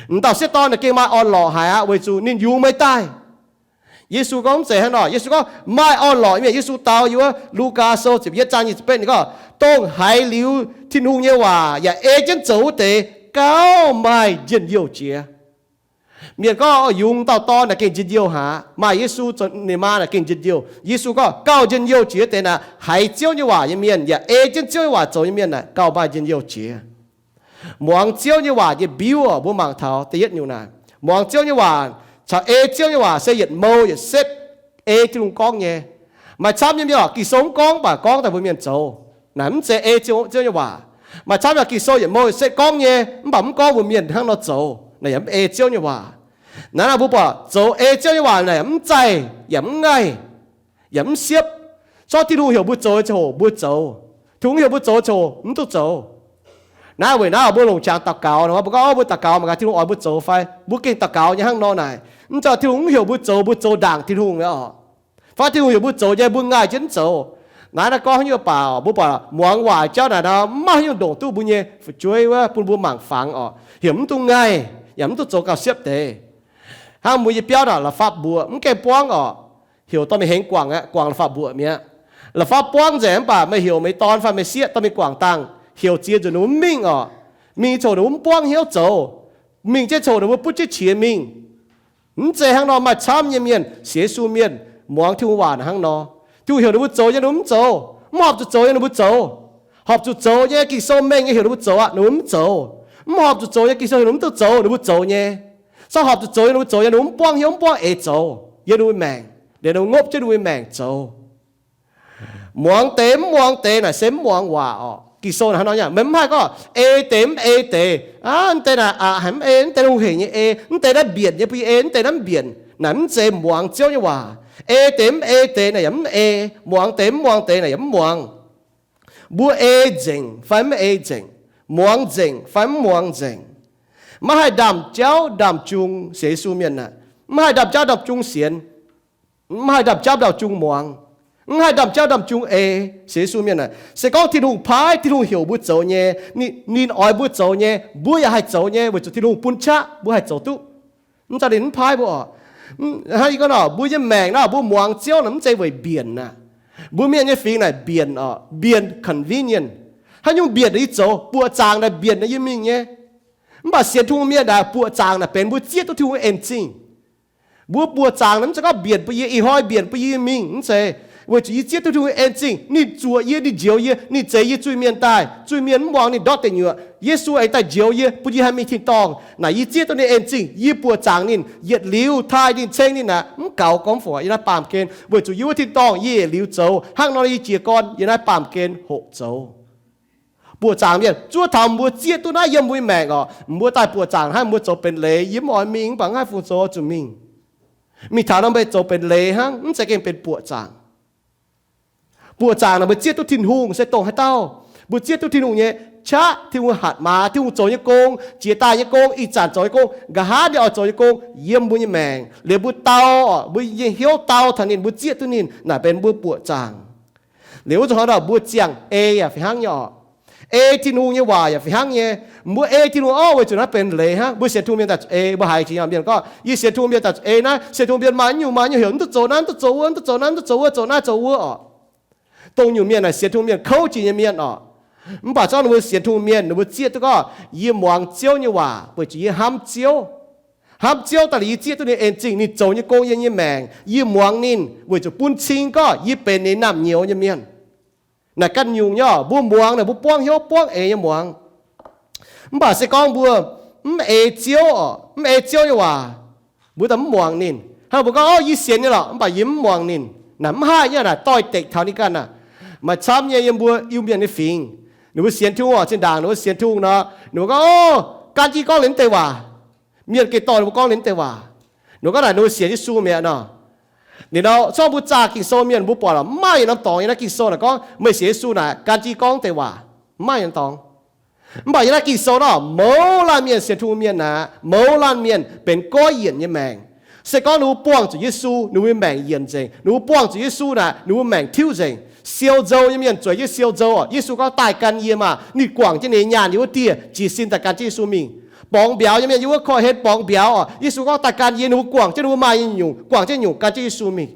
M'dauh sieqv dorn naaic gengh maaih orn-lorqc haic aqv, weic zuqc ninh yungz meih daaih. Yesu gorngv mv zeiz hnangv nor. Yesu gorngv maaih orn-lorqc mienh. Yesu dau yiem wuov Lugaa Sou ziepc yietv zaang nyic ziepc betv, ninh gorngv, dongh haiz liuz Tin-Hungh nyei waac yaac ei jienv zoux wuov deix gauh maaih njien-youh jiex. Mienh gorngv, Yungz dauh dorn naaic gengh njien-youh haic, maaih Yesu zoux ninh maa naaic gengh njien-youh. Yesu gorngv gauh njien-youh jiex deix naaic haiz Ziouv nyei waac nyei mienh, yaac ei jienv Ziouv nyei waac zoux nyei mienh naaic gauh maaih njien-youh jiex. Muangx Ziouv nyei waac nyei mbiuv oc, mbuo mangc taux da'yietv nyungc naaic, muangx Ziouv nyei waac caux ei Ziouv nyei waac se yietc mou yietc setv. Ei Tin-Hungh gorngv nyei. Maaih camv nyei mienh oc, Ging-Sou mv gorngv, mv baac gorngv daaih mbuo mienh zoux. Naaic mv zeiz ei Ziouv, Ziouv nyei waac. Maaih camv nyei Ging-Sou yietc mou yietc setv gorngv nyei, mv baac mv gorngv mbuo mienh hnangv nor zoux, naaic yaac mv ei Ziouv nyei waac. Naaiv naaic mbuo buatc zoux ei Ziouv nyei waac naaic yaac mv zaih, yaac mv ngaih, yaac mv siepv. Zorqv Tin-Hungh heuc mbuo zoux nyei ziangh hoc mbuo zoux. Tin-Hungh heuc mbuo zoux ziangh hoc mv duqv zoux. Naaiv weic naaiv mbuo longc qangx daux gaux nor, mbuo gorngv, Ov, mbuo daux gaux mangc gaax Tin-Hungh oix mbuo zoux fai? Mbuo gengh daux gaux nyei hnangv nor naaic. Mv zeiz Tin-Hungh mv heuc mbuo zoux, mbuo zoux ndaangc Tin-Hungh mi'aqv oc. Fai Tin-Hungh heuc mbuo zoux nyei, mbuo ngaih jienv mv zoux. Naaiv naaiv gorngv haaix nyungc baac mbuo buatc muangx waac jauv naaic nor, mv maaih haaix nyungc ndongc duqv mbuo nyei fu'jueiv wuov bun mbuo mangc fangx oc, heuc mv duqv ngaih, yaac mv duqv zoux gauh siepv deix. Hnangv mbuo nyei biauv naaic la'fapv mbuoqc mv gaengh buangv oc. Heuc dorh mingh hengx guangc aqv, guangc la'fapv mbuoqc mi'aqv. La'fapv buangv nzengc mv baac meih heuc meih dorn fai meih sieqv dorh mingh guangc dangh, heuc ziex nzunc ninh mbuo mv mingh oc. Mingh ziouc ninh mbuo mv buangv hnyouv zoux. Mingh jienv ziouc ninh mbuo butv jienv qiex mingh. Mv zeiz hnangv nor, maaih camv nyei mienh, sienx Yesu mienh, muangx Tin-Hungh waac hnangv nor. Tin-Hungh heuc ninh mbuo zoux nyei ninh mbuo mv zoux, mv horpc zuqc zoux nyei ninh mbuo zoux. Horpc zuqc zoux nyei, Ging-Sou mengh nyei heuc ninh mbuo zoux aqv, ninh mbuo mv zoux. Mv horpc zuqc zoux nyei, Ging-Sou heuc ninh mbuo mv duqv zoux, ninh mbuo zoux nyei. Se horpc zuqc zoux nyei ninh mbuo zoux nyei, ninh mbuo mv buangv hnyouv, mv buangv eix zoux yiem ninh mbuo maengc. Liuz ninh mbuo ngopv jienv ninh mbuo maengc zoux. Muangx deix mv muangx deix naaic se mv muangx waac oc. Ging-Sou hnangv nor nyei, meih mv haih gorngv ei deix mv ei deix. Aav, mv deix naaic aqc haic mv ei, mv deix hungh hec nyei ei, mv deix naaiv mbienc nyei bun yie ei, mv deix naaiv mv mbienc. Naaic mv zeiz muangx Ziouv nyei waac. Ei deix mv ei deix naaic yaac mv ei, muangx deix mv muangx deix naaic yaac mv muangx. Mbuo ei nzengc fai mv ei nzengc, muangx nzengc fai mv muangx nzengc. Maiv haih ndaamv-jauv ndaamv-jung sienx Yesu mienh aqv. Mv haih ndaamv-jauv ndaamv-jung sienx. Mv haih ndaamv-jauv ndaamv-jung muangx. Mv haih ndaamv-jauv ndaamv-jung eix sienx Yesu mienh aqv. Se gorngv Tin-Hungh paaiv, Tin-Hungh heuc mbuo zoux nyei, ninh, ninh oix mbuo zoux nyei, mbuo yaac haih zoux nyei, weic zuqc Tin-Hungh bun qaqv mbuo haih zoux duqv. Mv zeiz ninh mv paaiv mbuo oc. Hnangv yie gorngv nor, mbuo nyei maengc naaiv mbuo muangx Ziouv naaic mv zeiz weic mbienc aqv. Mbuo mienh nyei fingx naaic mbienc oc, mbienc convenient. Haaix nyungc mbienc yie zoux, buoqc zaangc naaic mbienc naaic yie mingh nyei. Mv baac sienx Tin-Hungh mienh naaic buoqc zaangc naaic benx mbuo zieqv duqv Tin-Hungh en zingh. Mbuo buoqc zaangc naaic mv zeiz gorngv mbienc bun yie, ih hnoi mbienc bun yie mingh, mv zeiz. Weic zuqc yie zieqv duqv Tin-Hungh en zingh, ninh zuoqc yie, ninh njoux yie, ninh zeix yie zuiz-mienh daaih. Zuiz-mienh mv muangx ninh ndortv deic nyuoqc, Yesu aengx daaih njoux yie, bun yie haih mingh tin-dorngh. Naaic yie zieqv duqv ninh en zingh, yie buoqc zaangc ninh, yietc liuz taaih ninh, ceng ninh aqv. Mv gaux gormx fungc yiem naaiv baamh gen, weic zuqc yie wuov tin-dorngh yie yietc liuz zoux. Hnangv nor yie jiez gorn yiem naaiv baamh gen hoqc zoux. Buoqc zaangc mienh zuov taux mbuo zieqv duqv naaiv yiem mbuo nyei maengc oc. Mbuo daaih buoqc zaangc hnangv, mbuo zoux benx leiz, yie mv oix mingh, mv baac mv haih fungc zoux oix zuqc mingh. Mingh taux nor mbuo zoux benx leiz hnangv, mv zeiz gengh benx buoqc zaangc. Buoqc zaangc naaic mbuo zieqv duqv Tin-Hungh se dongh haaix dauh? Mbuo zieqv duqv Tin-Hungh nyei qaqv, Tin-Hungh hatc maaz, Tin-Hungh zoux nyei gong, jiex daaih nyei gong, ih zanc zoux nyei gong, nqa'haav ninh oix zoux nyei gong yiem mbuo nyei maengc. Liuz mbuo dau, mbuo nyei hnyouv dau taux ninh, mbuo zieqv duqv ninh, naaic benx mbuo buoqc zaangc. Liuz wuov zuqc hnangv nor mbuo ziangh ei yaac fih hnangv nyei oc. Ei Tin-Hungh nyei waac yaac fih hnangv nyei. Mbuo ei Tin-Hungh orqv, weic zuqc naaiv benx leiz hnangv. Mbuo sienx Tin-Hungh mienh daaih zuqc ei, mbuo haiz jiex nyei mienh gorngv, yie sienx Tin-Hungh mienh daaih zuqc ei naaiv, sienx Tin-Hungh mienh maaih nyungc maaih nyungc heuc mv duqv zoux naaiv, mv duqv zoux wuov, mv duqv zoux naaiv, mv duqv zoux wuov, zoux naaiv zoux wuov oc. Dongh nyungc mienh naaic sienx Tin-Hungh mienh kouv jiex nyei mienh oc. Mv baac zorqv ninh mbuo sienx Tin-Hungh mienh, ninh mbuo zieqv duqv gorngv, yie muangx Ziouv nyei waac weic zuqc yie hnamv Ziouv. Hnamv Ziouv daaih liuz yie zieqv duqv ninh en zingh, ninh zoux nyei gong yiem yie nyei maengc, yie muangx ninh weic zuqc bun cing gorngv yie benx ninh naamh nyouz nyei mienh. Naaic ganh nyungc nyei oc. Mbuo muangx naaic mbuo buangv hnyouv buangv eix nyei muangx. Mv baac se gorngv mbuo mv ei Ziouv oc, mv ei Ziouv nyei waac, mbuo daaih mv muangx ninh. Hnangv mbuo gorngv, Ov, yie sienx nyei lorqc, mv baac yie mv muangx ninh. Naaic mv haih nyei, naaic doix-dekc taux ninh ganh aqv. Maaih camv nyei yiem mbuo Iu-Mienh nyei fingx, ninh mbuo sienx Tin-Hungh oc, zinh ndaangc ninh mbuo sienx Tin-Hungh nor, ninh mbuo gorngv, Ov, gan jienv gorngv liuz mv deix waac. Mienh gengh dorh ninh mbuo gorngv liuz mv deix waac. Ninh mbuo gorngv naaic ninh mbuo sienx Yesu mi'aqv nor. Ninh nor, corc mbuo zaah Ging-Sou mienh mbuo buatc lorqc, mv maaih yietc norm dorngx yiem naaiv Ging-Sou naaic gorngv meih sienx Yesu naaic gan jienv gorngv deix waac. Mv maaih yietc norm dorngx. Mv baac yiem naaiv Ging-Sou nor, mouz laanh mienh sienx Tin-Hungh mienh naaic, mouz laanh mienh benx goiv yienc nyei maengc. Se gorngv ninh mbuo buangh zuqc Yesu, ninh mbuo nyei maengc yienc nzengc. Ninh mbuo buangh zuqc Yesu naaic, ninh mbuo maengc tiuv nzengc. Siou nzou nyei mienh zueiz jienv siou nzou oc. Yesu gorngv, Daaih gan yie maah! Ninh guangc jienv ninh nyei nyaanh yiem wuov dieh, jiez sin daaih gan jienv Yesu mingh. Borngz mbiauz nyei mienh yiem wuov korv-hlen borngz mbiauz oc. Yesu gorngv, Daaih gan yie. Ninh mbuo guangc jienv ninh mbuo maaih nyei nyungc, guangc jienv nyungc gan jienv Yesu mingh.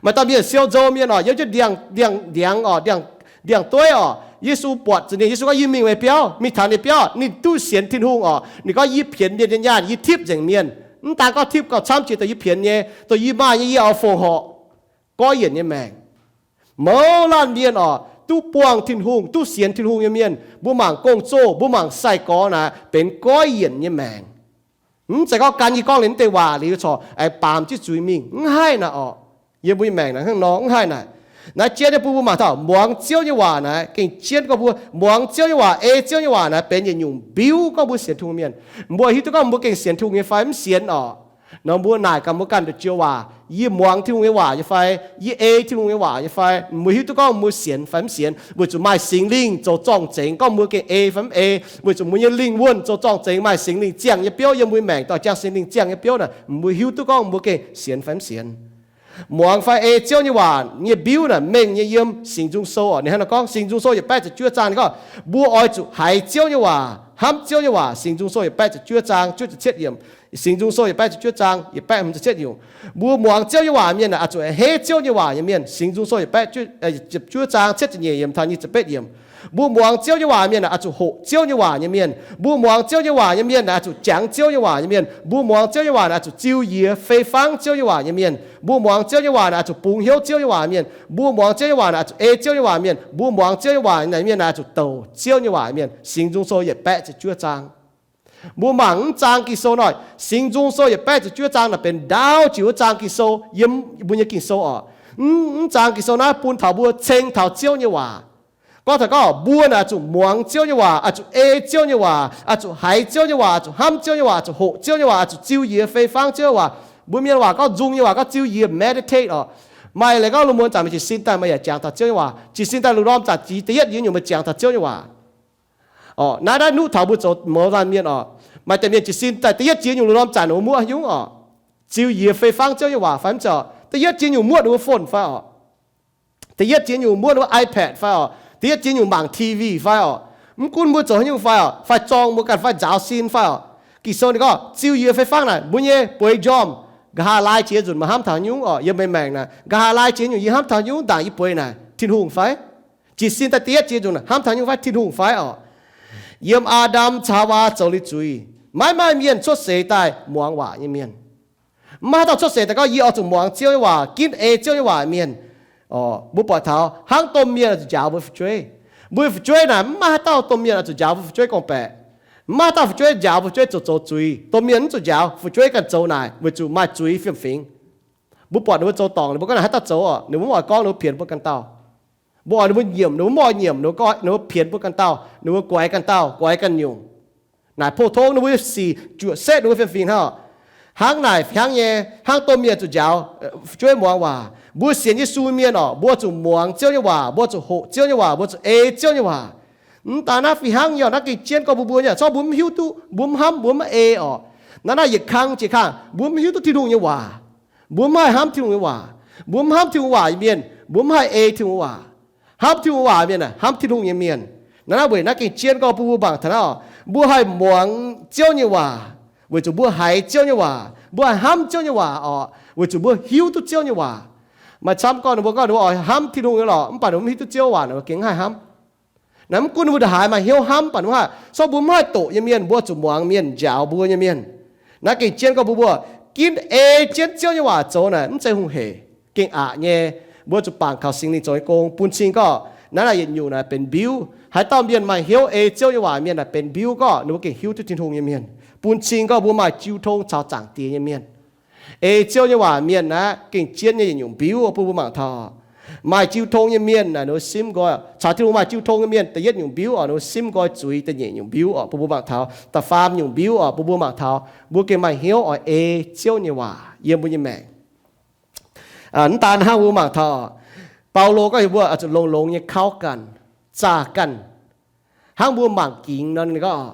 Maaih dauh mienh siou nzou mienh oc, yiem jienv ndiangx, ndiangx, ndiangx oc, ndiangx, ndiangx-dueiv oc. Yesu buatc zuqc ninh, Yesu gorngv, Yie mingh meih biauv, mingh taux ninh biauv. Ninh duqv sienx Tin-Hungh oc. Ninh gorngv, Yie pienx mienh nyei nyaanh, yie tipv nzengc mienh. Mv daan gorngv tipv gauh camv jiex dongh yie pienx nyei, dongh yie maaih nyei yie oix fongc horc. Goiv yienc nyei maengc. Mouz laanh mienh oc, duqv buangh Tin-Hungh, duqv sienx Tin-Hungh nyei mienh, mbuo mangc gong-zoh, mbuo mangc sai-gorx naaic benx goiv yienc nyei maengc. Mv zeiz gorngv gan yie gorngv liuz mv deix waac liuz corc aengx baamz jienv zuiz mingh. Mv haih naaic oc. Yiem mbuo nyei maengc naaic hnangv nor mv haih naaic. Naaiv jienv nyei bun mbuo mangc taux muangx Ziouv nyei waac naaic gengh jienv gorngv mbuo muangx Ziouv nyei waac, ei Ziouv nyei waac naaic benx yietc nyungc mbiuv gorngv mbuo sienx Tin-Hungh mienh. Mbuo hiuv duqv gorngv mbuo gengh sienx Tin-Hungh nyei fai mv sienx oc. Nor mbuo naaic gaax mbuo ganh nduqc joux waac, Yie muangx Tin-Hungh nyei waac nyei fai? Yie ei Tin-Hungh nyei waac nyei fai? Mbuo hiuv duqv gorngv mbuo sienx fai mv sienx weic zuqc maaih Singx Lingh zoux zorng-zengx gorngv mbuo gengh ei fai mv ei. Weic zuqc mbuo nyei lingh wuonh zoux zorng-zengx maaih Singx Lingh ziangh nyei biouv. Yiem mbuo maengc dorh jangx Singx Lingh ziangh nyei biouv naaic, mbuo hiuv duqv gorngv mbuo gengh sienx fai mv sienx. Muangx fai ei Ziouv nyei waac nyei mbiuv naaic mengh nyei yiem Singx Nzung Sou oc. Ninh hnangv naaiv gorngv, Singx Nzung Sou yietc baeqv ziepc juov zaang ninh gorngv, mbuo oix zuqc haiz Ziouv nyei waac, hnamv Ziouv nyei waac. Singx Nzung Sou yietc baeqv ziepc juov zaang juov ziepc cietv yiemc. Singx Nzung Sou yietc baeqv ziepc juov zaang yietc baeqv hmz ziepc cietv yiemc. Mbuo muangx Ziouv nyei waac mienh aah, oix zuqc a'hneiv Ziouv nyei waac nyei mienh. Singx Nzung Sou yietc baeqv ziepc juov zaang cietv ziepc nyeic yiemc taux nyic ziepc betv yiemc. Mbuo muangx Ziouv nyei waac mienh aah, oix zuqc hoqc Ziouv nyei waac nyei mienh. Mbuo muangx Ziouv nyei waac nyei mienh aah, oix zuqc jangx Ziouv nyei waac nyei mienh. Mbuo muangx Ziouv nyei waac aah, oix zuqc ziux yie fei fangv Ziouv nyei waac nyei mienh. Mbuo muangx Ziouv nyei waac aah, oix zuqc bungx hnyouv Ziouv nyei waac mienh. Mbuo muangx Ziouv nyei waac aah, oix zuqc ei Ziouv nyei waac mienh. Mbuo muangx Ziouv nyei waac nyei mienh aah, oix zuqc douc Ziouv nyei waac mienh. Singx Nzung Sou yietc baeqv ziepc juov zaang. Mbuo mangc mv zaang Ging-Sou nor, Singx Nzung Sou yietc baeqv ziepc juov zaang naaic benx ndaauv jiex wuov zaang Ging-Sou yiem mbuo nyei Ging-Sou oc. Mv, mv zaang Ging-Sou naaiv bun taux mbuo ceng taux Ziouv nyei waac. Gorngv taux gorngv mbuo naaic oix zuqc muangx Ziouv nyei waac, oix zuqc ei Ziouv nyei waac, oix zuqc haiz Ziouv nyei waac, oix zuqc hnamv Ziouv nyei waac, oix zuqc hoqc Ziouv nyei waac, oix zuqc ziux yie fei fangv Ziouv nyei waac. Mbuo mienh waac gorngv, nzung nyei waac gorngv ziux yie, meditate oc. Maaih leiz gorngv lungh muonz zanc meih jiez sin daaih meih yaac jangx taux Ziouv nyei waac. Jiez sin daaih lungh ndorm zanc da'yietv jiex nyungc meih jangx taux Ziouv nyei waac. Oc, naaiv, naaiv nuqv taux mbuo zoux mouz laanh mienh oc. Maaih deix mienh jiez sin daaih da'yietv jiex nyungc lungh ndorm zanc ninh mbuo muoqv nyungc oc, ziux yie fei fangv Ziouv nyei waac fai mv zeiz oc. Da'yietv jiex nyungc muoqv ninh mbuo phone fai oc. Da'yietv jiex nyungc muoqv ninh mbuo iPad fai oc. Da'yietv jiex nyungc mangc TV fai oc. Mv gunv mbuo zoux haaix nyungc fai oc, fai zorng mbuo ganh fai nzaaux sin fai oc. Ging-Sou ninh gorngv ziux yie fei fangv naaic mbuo nyei bueix njormh, nqa'haav laai jiex nzunc meih hnamv taux haaix nyungc oc. Yiem meih maengc naaic, nqa'haav laai jiex nyungc yie hnamv taux haaix nyungc, ndaangc yie bueix naaic Tin-Hungh fai? Jiez sin daaih da'yietv jiex nzunc hnamv taux haaix nyungc fai? Tin-Hungh fai oc. Yiem Aa^ndam caux Haawaa zoux liuz zuiz, maiv maaih mienh cuotv seix daaih muangx waac nyei mienh. Mv maaih haaix dauh cuotv seix daaih gorngv, Yie oix zuqc muangx Ziouv nyei waac, ginv ei Ziouv nyei waac mienh. Mbuo buatc taux hnangv domh mienh oix zuqc njaaux mbuo fu'jueiv. Mbuo nyei fu'jueiv naaic mv maaih haaix dauh domh mienh oix zuqc njaaux mbuo fu'jueiv gorngv-baeqc. Mv maaih haaix dauh fu'jueiv njaaux fu'jueiv zoux zoux zuiz. Domh mienh mv zuqc njaaux, fu'jueiv ganh zoux naaic weic zuqc maaih zuiz fiem-fingx. Mbuo buatc ninh mbuo zoux dorngc, ninh mbuo gorngv naaic haaix dauh zoux oc, ninh mbuo mv oix gorngv, ninh mbuo pienx mbuo ganh dauh. Mbuo oix ninh mbuo nyiemc, ninh mbuo mv oix nyiemc, ninh mbuo gorngv, ninh mbuo pienx mbuo ganh dauh, ninh mbuo guaix ganh dauh, guaix ganh nyungc. Naaic pou-tong ninh mbuo sic juoqc setv ninh mbuo fiem-fingx hnangv. Hnangv naaic hnangv nyei, hnangv domh mienh zuqc njaaux fu'jueiv muangx waac. Mbuo sienx Yesu mienh oc, mbuo zuqc muangx Ziouv nyei waac, mbuo zuqc hoqc Ziouv nyei waac, mbuo zuqc ei Ziouv nyei waac. Mv daan naaiv fih hnangv nyei oc, naaiv gengh jienv gorngv mbuo, mbuo nyei, corc mbuo mv hiuv duqv, mbuo mv hnamv, mbuo mv ei oc. Naaiv naaiv yietc kang jiex kangv mbuo mv hiuv duqv Tin-Hungh nyei waac. Mbuo mv haih hnamv Tin-Hungh nyei waac. Mbuo mv hnamv Tin-Hungh waac nyei mienh, mbuo mv haih ei Tin-Hungh waac. Hnamv Tin-Hungh waac mienh aah, hnamv Tin-Hungh nyei mienh. Naaiv naaiv weic naaiv gengh jienv gorngv bun mbuo mangc taux naaiv oc, mbuo haih muangx Ziouv nyei waac weic zuqc mbuo haiz Ziouv nyei waac, mbuo haih hnamv Ziouv nyei waac oc, weic zuqc mbuo hiuv duqv Ziouv nyei waac. Maaih camv gorngv ninh mbuo gorngv ninh mbuo oix hnamv Tin-Hungh nyei lorqc, mv baac ninh mbuo mv hiuv duqv Ziouv waac ninh mbuo gengh mv haih hnamv. Naaiv mv gunv ninh mbuo ndongc haaix maaih hnyouv hnamv, mv baac ninh mbuo haih, corc mbuo mv haih doqc nyei mienh, mbuo zuqc muangx mienh njaaux mbuo nyei mienh. Naaiv gengh jienv gorngv bun mbuo ginv ei jienv Ziouv nyei waac zoux naaic mv zeiz hungh hec, gengh aqc nyei. Mbuo zuqc bangc kaux Singx Lingh zoux nyei gong bun cing gorngv naaiv naaic yietc nyungc naaic benx mbiuv. Haaix dauh mienh maaih hnyouv ei Ziouv nyei waac mienh naaic benx mbiuv gorngv ninh mbuo gengh hiuv duqv Tin-Hungh nyei mienh. Bun cing gorngv mbuo maaih jiu tong caux Zaangc Diex nyei mienh. Ei Ziouv nyei waac mienh naaic gengh jienv nyei yietc nyungc mbiuv bun mbuo mangc taux. Maaih jiu tong nyei mienh naaic ninh mbuo simv nqoi, caux Tin-Hungh maaih jiu tong nyei mienh da'yietv nyungc mbiuv oc, ninh mbuo simv nqoi zuiz. Da'nyeic nyungc mbiuv oc, bun mbuo mangc taux. Da'faam nyungc mbiuv oc, bun mbuo mangc taux mbuo gengh maaih hnyouv oix ei Ziouv nyei waac yiem mbuo nyei maengc. Mv daan hnangv, mbuo mangc taux Baulo gorngv heuc mbuo zuqc longx-longx nyei kauv ganh, zaah ganh, hnangv mbuo mangc gingx nor. Ninh gorngv,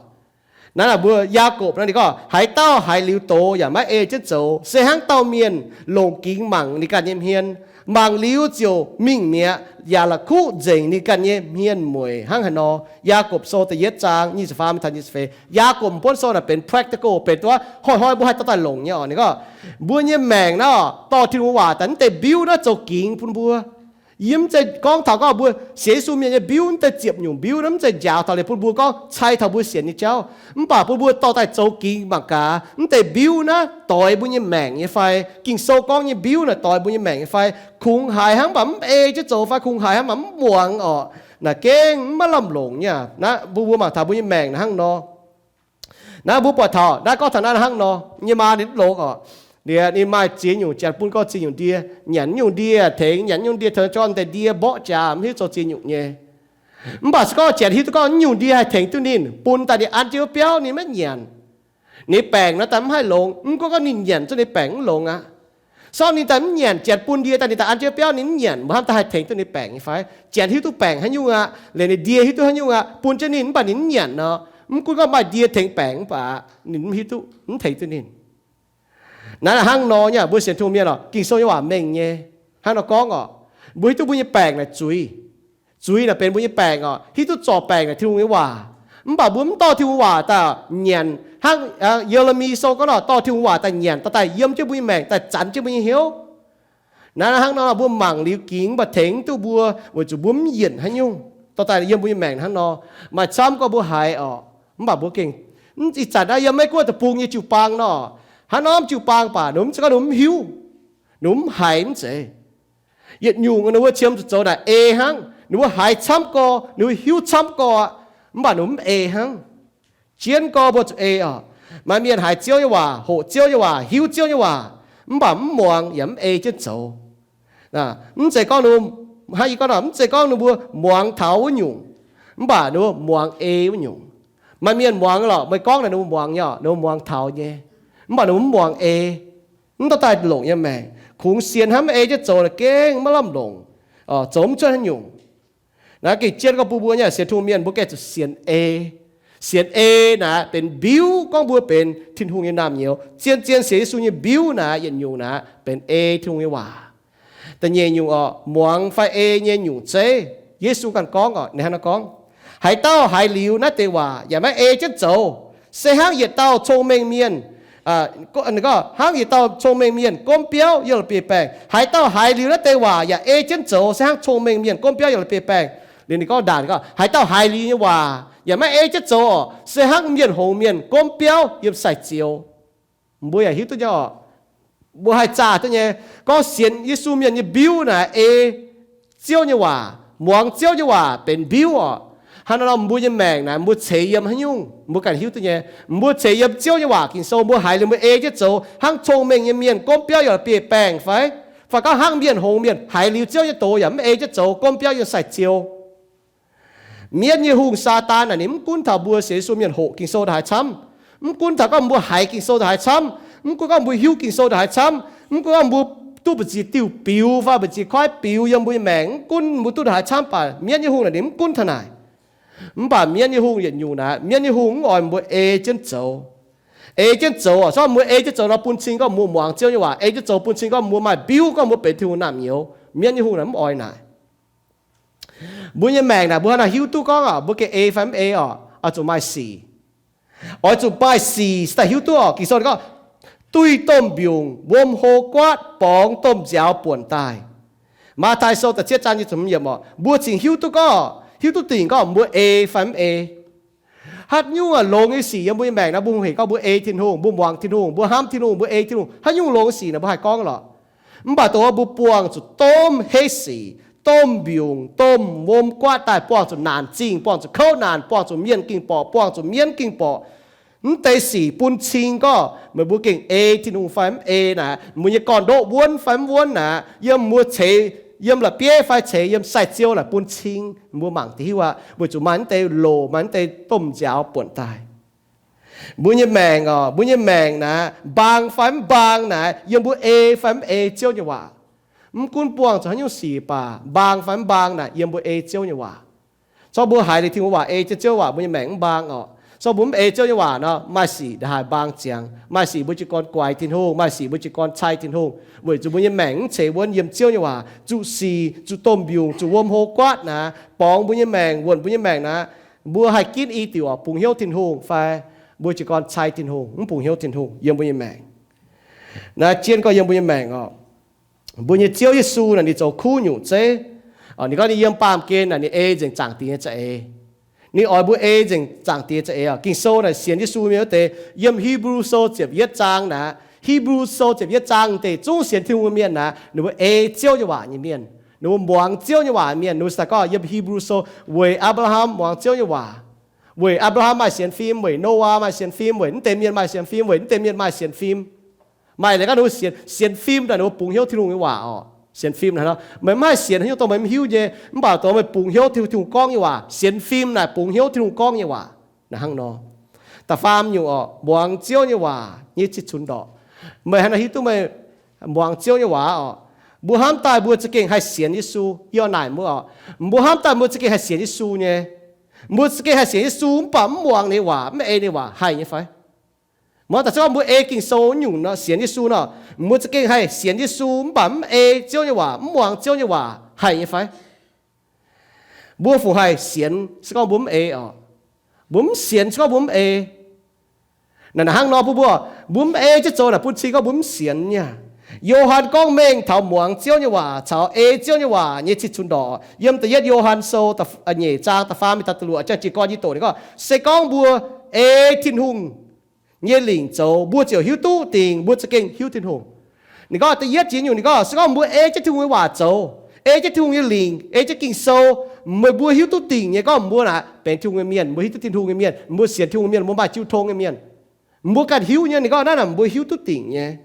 naaiv mbuo Yaagorpc nor ninh gorngv, haaix dauh haiz liuz doz yaac maiv ei jienv zoux, se hnangv dauh mienh longc gingx mangc ninh ganh nyei hmien, mangc liuz ziouc mingh mi'aqv, yaac la'kuqv nzengc ninh ganh nyei hmien mueic hnangv haaix nor. Yaagorpc Sou da'yietv zaang nyic ziepc faam taux nyic ziepc feix. Yaagorpc m'buonv sou naaic benx practical, benx duqv hnoi-hnoi mbuo haih dorh daaih longc nyei oc. Ninh gorngv, mbuo nyei maengc naaiv dorh Tin-Hungh waac daaih mv deix mbiuv naaiv zoux gingx bun mbuo. Yie mv zeiz gorngv taux gorngv mbuo sienx Yesu mienh nyei mbiuv mv deix ziepc nyungc mbiuv naaiv, mv zeiz njaaux taux liuz bun mbuo gorngv cai taux mbuo sienx nyei jauv. Mv baac bun mbuo dorh daaih zoux gingx mangc gaax, mv deix mbiuv naaiv doix mbuo nyei maengc nyei fai? Ging-Sou gorngv nyei mbiuv naaic doix mbuo nyei maengc nyei fai? Kungx haiz hnangv mv baac mv ei jienv zoux fai? Kungx haiz hnangv mv baac mv muangx orqc. Naaic gengh maiv lamh longc nyei. Naaiv mbuo, mbuo mangc taux mbuo nyei maengc naaiv hnangv nor. Naaiv mbuo buatc taux naaiv, gorngv taux naaiv hnangv nor, nyei maa ninh mv longx orqc. Liuz ninh maaih ziex nyungc janx bun gorngv ziex nyungc ndie, nyanc nyungc ndie tengx, nyanc nyungc ndie tengx, jorm deix ndie mborqv jaax, mv hiuv zoux ziex nyungc nyei. Mv baac se gorngv janx hiuv duqv gorngv nyungc ndie haih tengx duqv ninh, bun daaih ninh an jienv wuov biauv ninh maiv nyanc, ninh baengc nor daaih mv haih longx. Mv gunv gorngv ninh nyanc zungv ninh baengc mv longx aqv. Sorng ninh daaih mv nyanc, janx bun ndie daaih ninh daaih an jienv wuov biauv ninh mv nyanc, mbuo hnamv daaih haih tengx duqv ninh baengc nyei fai? Janx hiuv duqv baengc haaix nyungc aqv, liuz ninh ndie hiuv duqv haaix nyungc aqv, bun jienv ninh mv baac ninh mv nyanc nor. Mv gunv gorngv maaih ndie tengx baengc mv baac ninh mv hiuv duqv, mv tengx duqv ninh. Naaiv hnangv nor nyei, mbuo sienx Tin-Hungh mienh oc, Ging-Sou nyei waac mengh nyei. Hnangv nor gorngv oc, mbuo hiuv duqv mbuo nyei baengc naaic zuiz. Zuiz naaic benx mbuo nyei baengc oc. Hiuv duqv zorc baengc naaic Tin-Hungh nyei waac. Mv baac mbuo mv dorh Tin-Hungh waac daaih nyanc. Hnangv Ye^le^mi Sou gorngv nor, dorh Tin-Hungh waac daaih nyanc, dorh daaih yiem jienv mbuo nyei maengc, daaih zanc jienv mbuo nyei hnyouv. Naaiv hnangv nor mbuo mangc liuz gingx mv baac tengx mv duqv mbuo, weic zuqc mbuo mv yienc haaix nyungc, dorh daaih yiem mbuo nyei maengc hnangv nor. Maaih camv gorngv mbuo haiz oc, mv baac mbuo gengh, ih zanc naaiv yiem Meiv-Guoqv deic-bung nyei jiu-baang nor, hnangv norm jiu-baang baac ninh mv zeiz gorngv ninh mv hiuv, ninh mv haiz mv zeiz. Yietc nyungc ninh mbuo qiemx zuqc zoux naaic ei hnangv. Ninh mbuo haiz camv gorx, ninh mbuo hiuv camv gorx aqv, mv baac ninh mbuo mv ei hnangv. Jienv gorx mbuo zuqc ei oc. Maaih mienh haiz Ziouv nyei waac, hoqc Ziouv nyei waac, hiuv Ziouv nyei waac, mv baac mv muangx yaac mv ei jienv zoux. Mv zeiz gorngv ninh mbuo, hnangv yie gorngv nor, mv zeiz gorngv ninh mbuo muangx taux wuov nyungc, mv baac ninh mbuo muangx ei wuov nyungc. Maaih mienh muangx lorqc, meih gorngv naaic ninh mbuo muangx nyei oc, ninh mbuo muangx taux nyei, mv baac ninh mbuo mv muangx ei. Mv dorh daaih longc yiem maengc. Kungx sienx hnangv mv ei jienv zoux naaic gengh maiv lamh longc, zoux mv cuotv haaix nyungc. Naaiv gengh jienv gorngv bun mbuo nyei sienx Tin-Hungh mienh mbuo gengh zuqc sienx ei. Sienx ei naaic benx mbiuv gorngv mbuo benx Tin-Hungh nyei naamh nyouz. Zien-zien sienx Yesu nyei mbiuv naaic yietc nyungc naaic benx ei Tin-Hungh nyei waac. Da'nyeic nyungc oc, muangx fai ei nyei nyungc zeiv. Yesu ganh gorngv oc, ninh hnangv naaiv gorngv, haaix dauh haiz liuz naaiv deix waac yaac maiv ei jienv zoux, se hnangv yietc dauh cong-mengh mienh, hnangv yietc dauh cong-mengh mienh gomv biauv yiem la'bieiv-baengh. Haaix dauh haiz liuz naaiv deix waac yaac ei jienv zoux, se hnangv cong-mengh mienh gomv biauv yiem la'bieiv-baengh. Liuz ninh gorngv ndaangc gorngv, haaix dauh haiz liuz nyei waac yaac maiv ei jienv zoux oc, se hnangv mienh hngongx mienh gomv biauv yiem sai-zioux. Mbuo yaac hiuv duqv nyei oc. Mbuo haih zaah duqv nyei. Gorngv sienx Yesu mienh nyei mbiuv naaic ei Ziouv nyei waac, muangx Ziouv nyei waac benx mbiuv oc. Hnangv naaiv nor mbuo nyei maengc naaic mbuo ceix yiem haaix nyungc mbuo ganh hiuv duqv nyei. Mbuo ceix yiem Ziouv nyei waac Ging-Sou, mbuo haiz liuz mbuo ei jienv zoux hnangv cong-mengh nyei mienh gomv biauv yiem la'bieiv-baengh fai? Fai gorngv hnangv mienh hngongx mienh haiz liuz Ziouv nyei doz yaac mv ei jienv zoux, gomv biauv yiem sai-zioux. Mienv nyei hungh, Saadaan naaic ninh mv gunv taux mbuo sienx Yesu mienh hoqc Ging-Sou ndongc haaix camv, mv gunv taux gorngv mbuo haiz Ging-Sou ndongc haaix camv, mv gunv gorngv mbuo hiuv Ging-Sou ndongc haaix camv, mv gunv gorngv mbuo duqv mbu'ziex diuh biux fai mbu'ziex koiv biux yiem mbuo nyei maengc, mv gunv mbuo duqv ndongc haaix camv baac mienv nyei hungh naaic ninh mv gunv taux naaic. Mv baac mienv nyei hungh yietc nyungc naaic, mienv nyei hungh mv oix mbuo ei jienv zoux. Ei jienv zoux oc, se gorngv mbuo ei jienv zoux nor bun cing gorngv mbuo muangx Ziouv nyei waac. Ei jienv zoux bun cing gorngv mbuo maaih mbiuv gorngv mbuo benx Tin-Hungh naamh nyouz. Mienv nyei hungh naaic mv oix naaic. Mbuo nyei maengc naaic mbuo hnangv naaic hiuv duqv gorngv oc, mbuo gengh ei fai mv ei oc, oix zuqc maaih sic. Oix zuqc maaih sic se daaih hiuv duqv oc. Ging-Sou gorngv, duih domh mbiungc wuom hlo guaatv, borngz domh nziaaux buonc daaih. Matv^tai Sou da'cietv zaang nyic ziepc hmz yiemc oc, mbuo cingx hiuv duqv gorngv, hiuv duqv dingc gorngv mbuo ei fai mv ei. Haaix nyungc longx nyei sic yiem mbuo nyei maengc naaic, mbuo hungh hec gorngv mbuo ei Tin-Hungh, mbuo muangx Tin-Hungh, mbuo hnamv Tin-Hungh, mbuo ei Tin-Hungh. Haaix nyungc longx nyei sic naaic mbuo haih gorngv lorqc. Mv baac dongh wuov mbuo buangh zuqc domh heiv sic, domh mbiungc, domh wuom guaatv daaih buangh zuqc naanc zingh, buangh zuqc kouv naanc, buangh zuqc mienh gengh borqc, buangv zuqc mienv gengh borqc. Mv deix sic bun cing gorngv meih mbuo gengh ei Tin-Hungh fai mv ei naaic, mbuo nyei gorn-ndoqv wuonv fai mv wuonv naaic, yiem mbuo ceix yiem la'bieiv fai ceix yiem sai-ziou naaic bun cing, mbuo mangc deix hiuv aqv. Weic zuqc maaih mv deix loc, maaih mv deix domh nziaaux buonc daaih. Mbuo nyei maengc oc, mbuo nyei maengc naaic, mbaang fai mv mbaang naaic, yiem mbuo ei fai mv ei Ziouv nyei waac. Mv gunv buangh zuqc haaix nyungc sic baac, mbaang fai mv mbaang naaic, yiem mbuo ei Ziouv nyei waac. Corc mbuo haiz liuz Tin-Hungh waac, ei jienv Ziouv waac, mbuo nyei maengc mv mbaang oc. Corc mbuo mv ei Ziouv nyei waac nor, maaih sic ndongc haaix mbaang ziangx, maaih sic mbuo jiez gorn guaix Tin-Hungh, maaih sic mbuo jiez gorn cai Tin-Hungh, weic zuqc mbuo nyei maengc mv ceix wuonv yiem Ziouv nyei waac. Zuqc sic, zuqc domh mbiungc, zuqc wuom hlo guaatv naaic, borngz mbuo nyei maengc, wuonc mbuo nyei maengc naaic, mbuo haih ginv i diuc oc, bungx hnyouv Tin-Hungh fai mbuo jiez gorn cai Tin-Hungh, mv bungx hnyouv Tin-Hungh yiem mbuo nyei maengc. Naaiv jien gorngv yiem mbuo nyei maengc oc. Mbuo nyei Ziouv Yesu naaic ninh zoux kuv nyungc zeiv. Ninh gorngv ninh yiem baamh gen naaic ninh ei nzengc Zaangc Diex nyei za'eix. Ninh oix mbuo ei nzengc Zaangc Diex za'eix oc. Ging-Sou naaic sienx Yesu mienh wuov deix, yiem Hipv^lu Sou ziepc yietv zaang naaic, Hipv^lu Sou ziepc yietv zaang deix zungv sienx Tin-Hungh nyei mienh naaic, ninh mbuo ei Ziouv nyei waac nyei mienh, ninh mbuo muangx Ziouv nyei waac mienh. Ninh mbuo daaih gorngv yiem Hipv^lu Sou, weic Apc^laa^ham muangx Ziouv nyei waac. Weic Apc^laa^ham maaih sienx fim, weic Noyaa maaih sienx fim, weic mv deix mienh maaih sienx fim, weic mv deix mienh maaih sienx fim. Maaih leiz gorngv ninh mbuo sienx, sienx fim daaih ninh mbuo bungx hnyouv Tin-Hungh nyei waac oc. Sienx fim naaic, meih mv haih sienx haaix nyungc dongh meih mv hiuv nyei, mv baac dongh meih bungx hnyouv Tin-Hungh, Tin-Hungh gorngv nyei waac. Sienx fim naaic bungx hnyouv Tin-Hungh gorngv nyei waac. Naaic hnangv nor. Da'faam nyungc oc, muangx Ziouv nyei waac nyei cih cunx ndorqc. Meih haaix nor hiuv duqv meih muangx Ziouv nyei waac oc? Mbuo hnamv daaih mbuo za'gengh haih sienx Yesu. Yie oix naaic mbuo oc, mbuo hnamv daaih mbuo za'gengh haih sienx Yesu nyei. Mbuo za'gengh haih sienx Yesu mv baac mv muangx ninh nyei waac, mv ei ninh nyei waac haih nyei fai? Mv daaih se gorngv mbuo ei Ging-Sou nyungc nor, sienx Yesu nor, mbuo za'gengh haih sienx Yesu mv baac mv ei Ziouv nyei waac, mv muangx Ziouv nyei waac haih nyei fai? Mbuo fungc haih sienx se gorngv mbuo mv ei oc? Mbuo mv sienx se gorngv mbuo mv ei. Naaic hnangv nor bun mbuo, mbuo mv ei jienv zoux naaic bun cing gorngv mbuo mv sienx nyei aqv. Yo^han gorngv mengh taux muangx Ziouv nyei waac caux ei Ziouv nyei waac nyei cih cunx ndorqc. Yiem da'yietv Yo^han Sou nyeic zaang da'faam mingh taux da'luoqc, jang jiez gorn yie doqc ninh gorngv, se gorngv mbuo ei Tin-Hungh nyei lingc zoux, mbuo ziouc hiuv duqv dingc, mbuo za'gengh hiuv Tin-Hungh. Ninh gorngv da'yietv jiex nyungc ninh gorngv, se gorngv mbuo ei jienv Tin-Hungh nyei waac zoux, ei jienv Tin-Hungh nyei lingc, ei jienv Ging-Sou, meih mbuo hiuv duqv dingc nyei gorngv mbuo naaic benx Tin-Hungh nyei mienh, mbuo hiuv duqv Tin-Hungh nyei mienh, mbuo sienx Tin-Hungh nyei mienh, mbuo maaih jiu tong nyei mienh. Mbuo ganh hiuv nyei, ninh gorngv naaiv naaic mbuo hiuv duqv dingc nyei.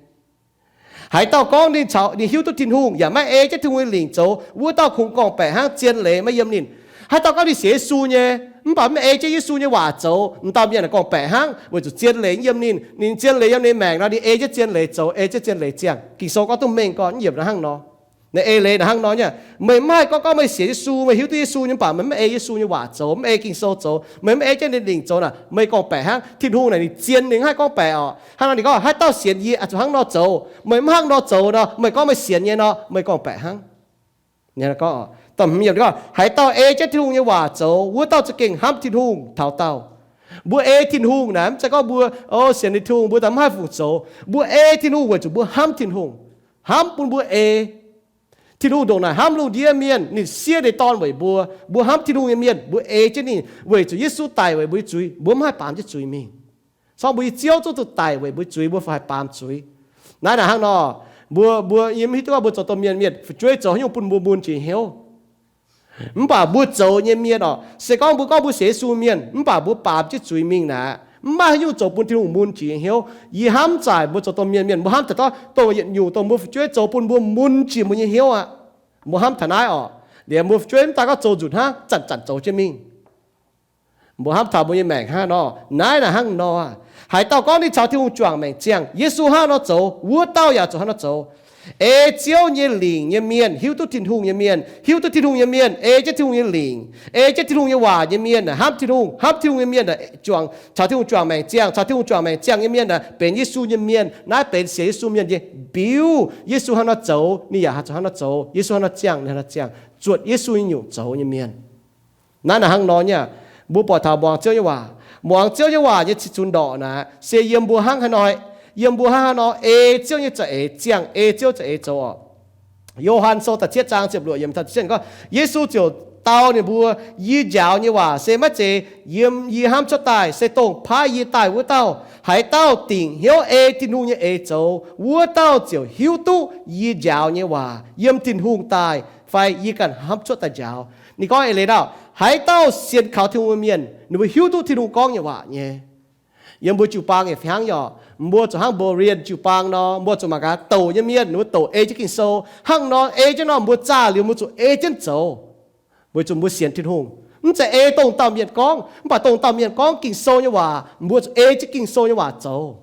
Haaix dauh gorngv ninh caux, ninh hiuv duqv Tin-Hungh yaac maiv ei jienv Tin-Hungh nyei lingc zoux, wuov dauh kungx gorngv-baeqc hnangv, zien leiz maiv yiem ninh. Haaix dauh gorngv ninh sienx Yesu nyei, mv baac mv ei jienv Yesu nyei waac zoux, m'dauh mienh naaic gorngv-baeqc hnangv, weic zuqc zien leiz mv yiem ninh. Ninh zien leiz yiem ninh maengc nor, ninh ei jienv zien leiz zoux, ei jienv zien leiz ziangh. Ging-Sou gorngv duqv mengh gorn, mv yiemc hnangv nor. Naaiv ei leiz naaic hnangv nor nyei. Meih mv haih gorngv gorngv meih sienx Yesu, meih hiuv duqv Yesu nyei, mv baac meih mv ei Yesu nyei waac zoux, mv ei Ging-Sou zoux, meih mv ei jienv ninh lingc zoux naaic, meih gorngv-baeqc hnangv. Tin-Hungh naaic ninh zien, ninh mv haih gorngv-baeqc oc. Hnangv nor ninh gorngv, haaix dauh sienx yie oix zuqc hnangv nor zoux. Meih mv hnangv nor zoux nor, meih gorngv meih sienx nyei nor, meih gorngv-baeqc hnangv. Gorngv, haaix dauh ei jienv Tin-Hungh nyei waac zoux, wuov dauh za'gengh hnamv Tin-Hungh taux daauh. Mbuo ei Tin-Hungh naaic mv zeiz gorngv mbuo, o, sienx Tin-Hungh mbuo daaih mv haih fungc zoux. Mbuo ei Tin-Hungh weic zuqc mbuo hnamv Tin-Hungh, hnamv bun mbuo ei. Tin-Hungh ndongc naaic hnamv lungh ndiev mienh, ninh siev ninh nyei Dorn weic mbuo. Mbuo hnamv Tin-Hungh nyei mienh, mbuo ei jienv ninh weic zuqc Yesu daic weic mbuo nyei zuiz, mbuo mv haih baamz jienv zuiz mingh. Se gorngv mbuo nyei Ziouv zungv duqv daic weic mbuo nyei zuiz, mbuo fai haih baamz zuiz? Naaiv naaic hnangv nor, mbuo, mbuo yiem hiuv duqv gorngv mbuo zoux domh mienh, mienh fu'jueiv zoux haaix nyungc bun mbuo mun jiex hnyouv. Mv baac mbuo zoux nyei mienh oc, se gorngv mbuo gorngv mbuo sienx Yesu mienh, mv baac mbuo baamz jienv zuiz mingh naaic, mv maaih haaix nyungc zoux bun Tin-Hungh mun jiex nyei hnyouv. Yie hnamv zaaic mbuo zoux domh mienh, mienh mbuo hnamv taux dorngx yietc nyungc dongh mbuo fu'jueiv zoux bun mbuo mun jiex mbuo nyei hnyouv aqv. Mbuo hnamv taux naaiv oc, liemh mbuo fu'jueiv mv daaih gorngv zoux nzunc hnangv, zanc-zanc zoux jienv mingh. Mbuo hnamv taux mbuo nyei maengc hnangv nor, naaiv naaic hnangv nor. Haaix dauh gorngv ninh caux Tin-Hungh juangc maengc ziangh, Yesu hnangv nor zoux, wuov dauh yaac zuqc hnangv nor zoux. Ei Ziouv nyei lingc nyei mienh, hiuv duqv Tin-Hungh nyei mienh, hiuv duqv Tin-Hungh nyei mienh, ei jienv Tin-Hungh nyei lingc, ei jienv Tin-Hungh nyei waac nyei mienh, hnamv Tin-Hungh, hnamv Tin-Hungh nyei mienh, juangc, caux Tin-Hungh juangc maengc ziangh, caux Tin-Hungh juangc maengc ziangh nyei mienh, benx Yesu nyei mienh. Naaiv benx sienx Yesu mienh nyei biuv. Yesu hnangv nor zoux, ninh yaac zuqc hnangv nor zoux. Yesu hnangv nor ziangh, ninh hnangv nor ziangh, zuotc Yesu nyei nyungc zoux nyei mienh. Naaiv naaic hnangv nor nyei. Mbuo buatc taux muangx Ziouv nyei waac, muangx Ziouv nyei waac nyei cih cunx ndorqc naaic, se yiem mbuo hnangv haaix nor, yiem mbuo hnangv haaix nor ei Ziouv nyei za'eix ziangh, ei Ziouv za'eix zoux oc. Yo^han Sou da'cietv zaang ziepc luoqc yiemc gorngv, Yesu ziouc dau ninh mbuo, Yie njaaux nyei waac se maiv zeiz yiem yie hnamv cuotv daaih, se dongh paaiv yie daaih wuov dauh. Haaix dauh dingc hnyouv ei Tin-Hungh nyei eix zoux, wuov dauh ziouc hiuv duqv yie njaaux nyei waac yiem Tin-Hungh daaih fai yie ganh hnamv cuotv daaih njaaux. Ninh gorngv eix leiz naaic, haaix dauh sienx kaux Tin-Hungh nyei mienh, ninh mbuo hiuv duqv Tin-Hungh gorngv nyei waac nyei. Yiem mbuo jiu-baang yaac fih hnangv, yaac mbuo zuqc hnangv Berean jiu-baang nor, mbuo zuqc mangc gaax douc nyei mienh, ninh mbuo douc ei jienv Ging-Sou. Hnangv nor ei jienv nor, mbuo zaah liuz mbuo zuqc ei jienv zoux, weic zuqc mbuo sienx Tin-Hungh. Mv zeiz ei dongh dauh mienh gorngv, mv baac dongh dauh mienh gorngv Ging-Sou nyei waac, mbuo zuqc ei jienv Ging-Sou nyei waac zoux,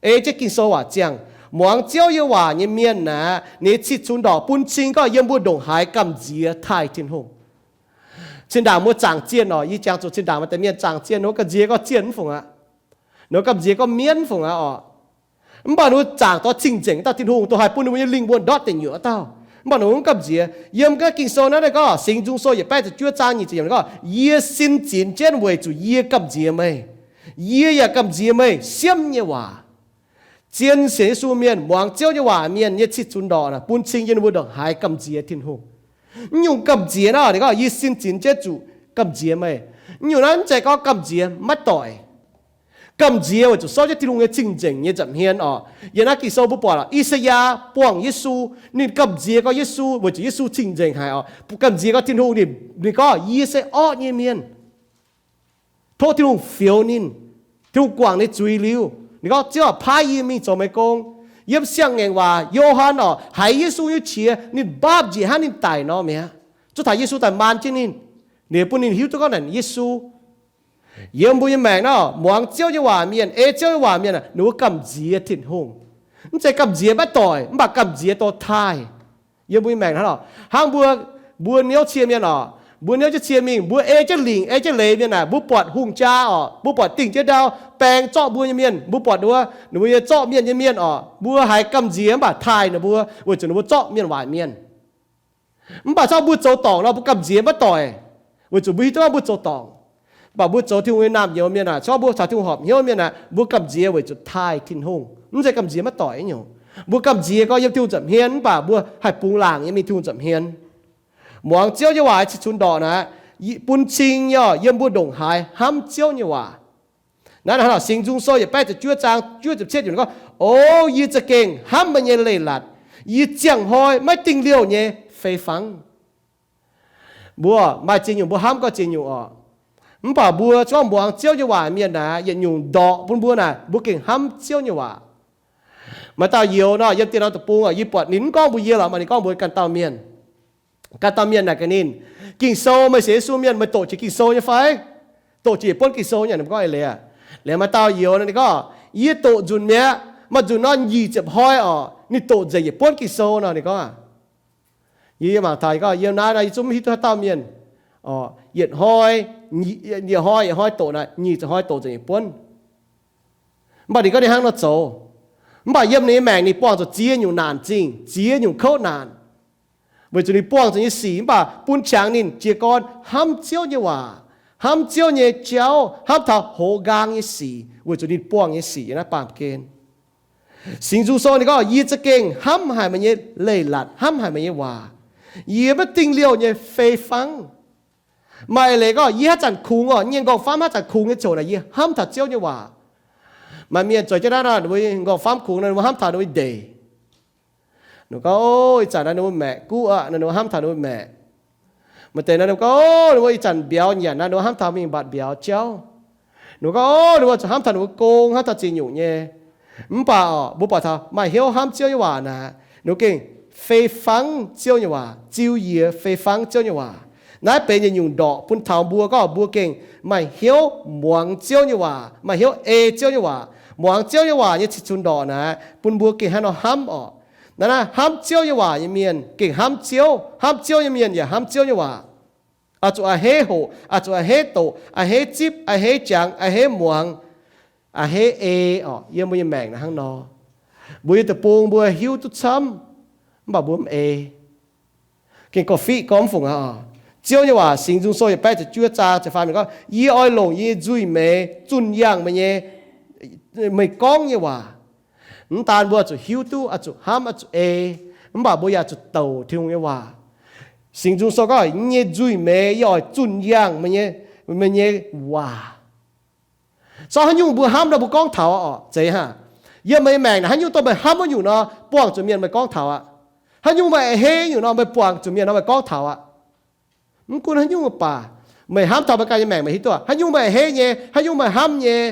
ei jienv Ging-Sou waac ziangh. Muangx Ziouv nyei waac nyei mienh aeqv, ninh nyei cih cunx ndorqc bun cing gorngv yiem mbuo ndongc haaix gamh nziex taaih Tin-Hungh. Zinh ndaangc mbuo zaangc zienh oc, yie jangx zuqc zinh ndaangc maaih deix mienh zaangc zienh, ninh mbuo gamh nziex gorngv zienh mv fungc aqv, ninh mbuo gamh nziex gorngv mienv mv fungc aqv oc. Mv baac ninh mbuo zaangc dongh cing-nzengc dauh Tin-Hungh, dongh haih bun ninh mbuo nyei lingh wuonh ndortv deic nyuoqc dauh. Mv baac ninh mbuo mv gamh nziex. Yiem ga'naaiv Ging-Sou naaiv gorngv, Singx Nzung Sou yietc baeqv ziepc juov zaang nyic ziepc yiemc gorngv, yie sin zinx jienv weic zuqc yie gamh nziex meih. Yie yaac gamh nziex meih siemv nyei waac. Zien sienx Yesu mienh, muangx Ziouv nyei waac mienh nyei cih cunx ndorqc naaic, bun cing yiem ninh mbuo ndongc haaix gamh nziex Tin-Hungh. Mv nyungc gamh nziex naaiv, ninh gorngv, yie sin zinx jienv zuqc gamh nziex meih. Mv nyungc naaiv mv zeiz gorngv gamh nziex maiv doic. Gamh nziex weic zuqc souv jienv Tin-Hungh nyei cing-nzengc nyei nza'hmien oc. Yiem naaiv Ging-Sou mbuo buatc oc, I^saa^yaa buangh Yesu, ninh gamh nziex gorngv Yesu, weic zuqc Yesu cing-nzengc haic oc. Gamh nziex gorngv Tin-Hungh, ninh, ninh gorngv, yie se orqv nyei mienh, tov Tin-Hungh fioux ninh, Tin-Hungh guangc ninh zuiz liuz, ninh gorngv, Ziouv aac, paaiv yie mingh zoux meih gong. Yiem Siang-Ngaengc Waac, Yo^han oc, haiz Yesu nyei qiex, ninh mbaapv njiec hnangv ninh daic nor mi'aqv. Zuov taux Yesu daaih maan jienv ninh, ninh bun ninh hiuv duqv gorngv naaic Yesu. Yiem mbuo nyei maengc naaiv, muangx Ziouv nyei waac mienh, ei Ziouv nyei waac mienh aah, ninh mbuo gamh nziex Tin-Hungh. Mv zeiz gamh nziex maiv doic, mv baac gamh nziex dongh taaih. Yiem mbuo nyei maengc hnangv nor, hnangv mbuo, mbuo niouv cie mienh oc, mbuo niouv jienv cie mingh, mbuo ei jienv lingc, ei jienv leiz mienh naaic, mbuo buatc hungh jaa oc, mbuo buatc dingh jiex ndau, baeng zorqv mbuo nyei mienh, mbuo buatc ninh mbuo, ninh mbuo nyei zorqv mienh nyei mienh oc, mbuo haiz gamh nziex mv baac taaih ninh mbuo, weic zuqc ninh mbuo zorqv mienh waaic mienh. Mv baac corc mbuo zoux dorngc nor, mbuo gamh nziex maiv doic, weic zuqc mbuo hiuv duqv gorngv mbuo zoux dorngc. Mv baac mbuo zoux Tin-Hungh nyei naamh nyouz mienh aah, corc mbuo caux Tin-Hungh horpc hnyouv mienh aah, mbuo gamh nziex weic zuqc taaih Tin-Hungh, mv zeiz gamh nziex maiv doic nyungc. Mbuo gamh nziex gorngv yiem Tin-Hungh nza'hmien, mv baac mbuo haih bungx laangc nyei mingh Tin-Hungh nza'hmien. Muangx Ziouv nyei waac cih cunx ndorqc naaic, bun cing yaac yiem mbuo ndongc haaix hnamv Ziouv nyei waac. Naaiv hnangv nor, Singx Nzung Sou yietc baeqv ziepc juov zaang juov ziepc cietv yiemc gorngv, O yie za'gengh hnamv meih nyei leiz-latc, yie ziangh hnoi maiv dingh liouh nyei fei fangv. Mbuo maaih ziex nyungc mbuo hnamv gorngv ziex nyungc oc. Mv baac mbuo gorngv muangx Ziouv nyei waac mienh naaic, yietc nyungc ndorqc bun mbuo naaic, mbuo gengh hnamv Ziouv nyei waac. Maaih dauh youz nor, yiem dieh norm deic-bung oc, yie buatc ninh mv gorngv mbuox yie lorqc, maaih ninh gorngv mbuox ganh dauh mienh. Ganh dauh mienh naaic gaax ninh, Ging-Sou, meih sienx Yesu mienh, meih doqc jiex Ging-Sou nyei fai? Doqc jiex yietc buonv Ging-Sou nyei? Ninh gorngv, Eix leiz aac. Liuz maaih dauh youz nor, ninh gorngv, Yie doqc nzunc mi'aqv. Maaih nzunc nor nyic ziepc hnoi oc, ninh doqc nzengc yietc buonv Ging-Sou nor, ninh gorngv. Yie, yie mangc taux, yie gorngv, yiem naaiv nor yie zungv mv hiuv duqv haaix dauh mienh, yietc hnoi, yietc hnoi, yietc hnoi doqc naaic, nyic ziepc hnoi doqc nzengc yietc buonv. Mv baac ninh gorngv ninh hnangv nor zoux. Mv baac yiem ninh nyei maengc ninh buangh zuqc ziex nyungc naanc zingh, ziex nyungc kouv naanc, weic zuqc ninh buangh zuqc nyei sic mv baac bun qangx ninh jiez gorn hnamv Ziouv nyei waac, hnamv Ziouv nyei jauv, hnamv taux hoz nqaang nyei sic, weic zuqc ninh buangh nyei sic yiem naaiv baamh gen. Singx Nzung Sou ninh gorngv, Yie za'gengh hnamv haic meih nyei leiz-latc, hnamv haic meih nyei waac. Yie maiv dingh liouh nyei fei fangv. Maaih eix leiz gorngv, yie haaix zanc kungx oc, nyei nqorngv-famv haaix zanc kungx nyei ziouc naaic, yie hnamv taux Ziouv nyei waac. Maaih mienh zueiz jienv naaiv nor, ninh mbuo nqorngv-famv kungx nor, ninh mbuo hnamv taux ninh mbuo ndeic. Ninh gorngv, O, ih zanc naaiv ninh mbuo maeqc guv aqv nor, ninh mbuo hnamv taux ninh mbuo maeqc. Maaih deix nor ninh gorngv, O, ninh mbuo ih zanc mbiauz nyanc naaiv, ninh mbuo hnamv taux mingh mbatc mbiauz jauv. Ninh gorngv, O, ninh mbuo zuqc hnamv taux ninh mbuo gong, hnamv taux ziex nyungc nyei. Mv baac oc, mbuo buatc taux maaih hnyouv hnamv Ziouv nyei waac naaic, ninh mbuo gengh fei fangv Ziouv nyei waac, ziux yie fei fangv Ziouv nyei waac. Naaiv benx yietc nyungc ndorqc bun taux mbuo gorngv mbuo gengh maaih hnyouv muangx Ziouv nyei waac, maaih hnyouv ei Ziouv nyei waac. Muangx Ziouv nyei waac nyei cih cunx ndorqc naaic, bun mbuo gengh haaix nor hnamv oc. Naaiv naaiv hnamv Ziouv nyei waac nyei mienh gengh hnamv Ziouv. Hnamv Ziouv nyei mienh yaac hnamv Ziouv nyei waac. Oix zuqc a'hneiv hoqc, oix zuqc a'hneiv doqc, a'hneiv zipv, a'hneiv jangx, a'hneiv muangx, a'hneiv ei oc. Yiem mbuo nyei maengc naaiv hnangv nor, mbuo nyei deic-bung mbuo hiuv duqv camv, mv baac mbuo mv ei. Gengh gorqv-fiqv gorngv mv fungc aqv oc. Ziouv nyei waac, Singx Nzung Sou yietc baeqv ziepc juov zaang ziepc faam ninh gorngv, Yie oix longc yie nyei nzuih meix zunh yangh meih nyei, meih gorngv nyei waac. Mv daan mbuo zuqc hiuv duqv, oix zuqc hnamv, oix zuqc ei, mv baac mbuo yaac zuqc douc Tin-Hungh nyei waac. Singx Nzung Sou gorngv, Yie nyei nzuih meix yie oix zunh yangh meih nyei, meih nyei waac. Zorqv haaix nyungc mbuo hnamv nor mbuo gorngv taux aqv oc, zeiz hnangv. Yiem meih nyei maengc naaic haaix nyungc dongh meih hnamv wuov nyungc nor, buangh zuqc mienh meih gorngv taux aqv. Haaix nyungc meih a'hneiv nyungc nor, meih buangh zuqc mienh nor, meih gorngv taux aqv. Mv gunv haaix nyungc baac, meih hnamv taux meih ganh nyei maengc, meih hiuv duqv haaix nyungc meih a'hneiv nyei, haaix nyungc meih hnamv nyei,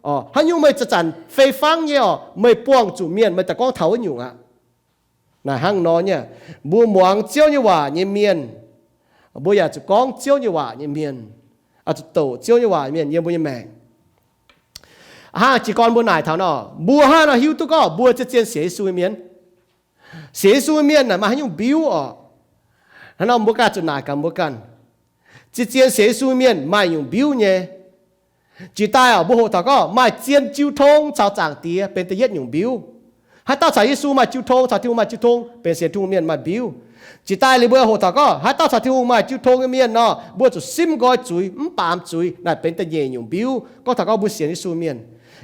orqc, haaix nyungc meih zanc-zanc fei fangv nyei orqc, meih buangh zuqc mienh, meih daaih gorngv taux wuov nyungc aqv. Naaic hnangv nor nyei, mbuo muangx Ziouv nyei waac nyei mienh, mbuo yaac zuqc gorngv Ziouv nyei waac nyei mienh, oix zuqc doqc Ziouv nyei waac nyei mienh yiem mbuo nyei maengc. Hnangv jiez gorn mbuo naaic taux nor, mbuo hnangv nor hiuv duqv gorngv mbuo zien-zien sienx Yesu nyei mienh. Sienx Yesu nyei mienh naaic maaih haaix nyungc mbiuv orqc? Hnangv nor mbuo ganh zuqc naaic gaax mbuo ganh. Zien-zien sienx Yesu nyei mienh maaih nyungc mbiuv nyei. Jiex daaih orqc, mbuo hoqc taux gorngv maaih zien jiu tong caux Zaangc Diex benx da'yietv nyungc mbiuv. Haaix dauh caux Yesu maaih jiu tong, caux Tin-Hungh maaih jiu tong, benx sienx Tin-Hungh mienh maaih mbiuv. Jiex daaih liuz mbuo hoqc taux gorngv haaix dauh caux Tin-Hungh maaih jiu tong nyei mienh nor, mbuo zuqc simv nqoi zuiz, mv baamz zuiz, naaic benx da'nyeic nyungc mbiuv. Gorngv taux gorngv mbuo sienx Yesu mienh.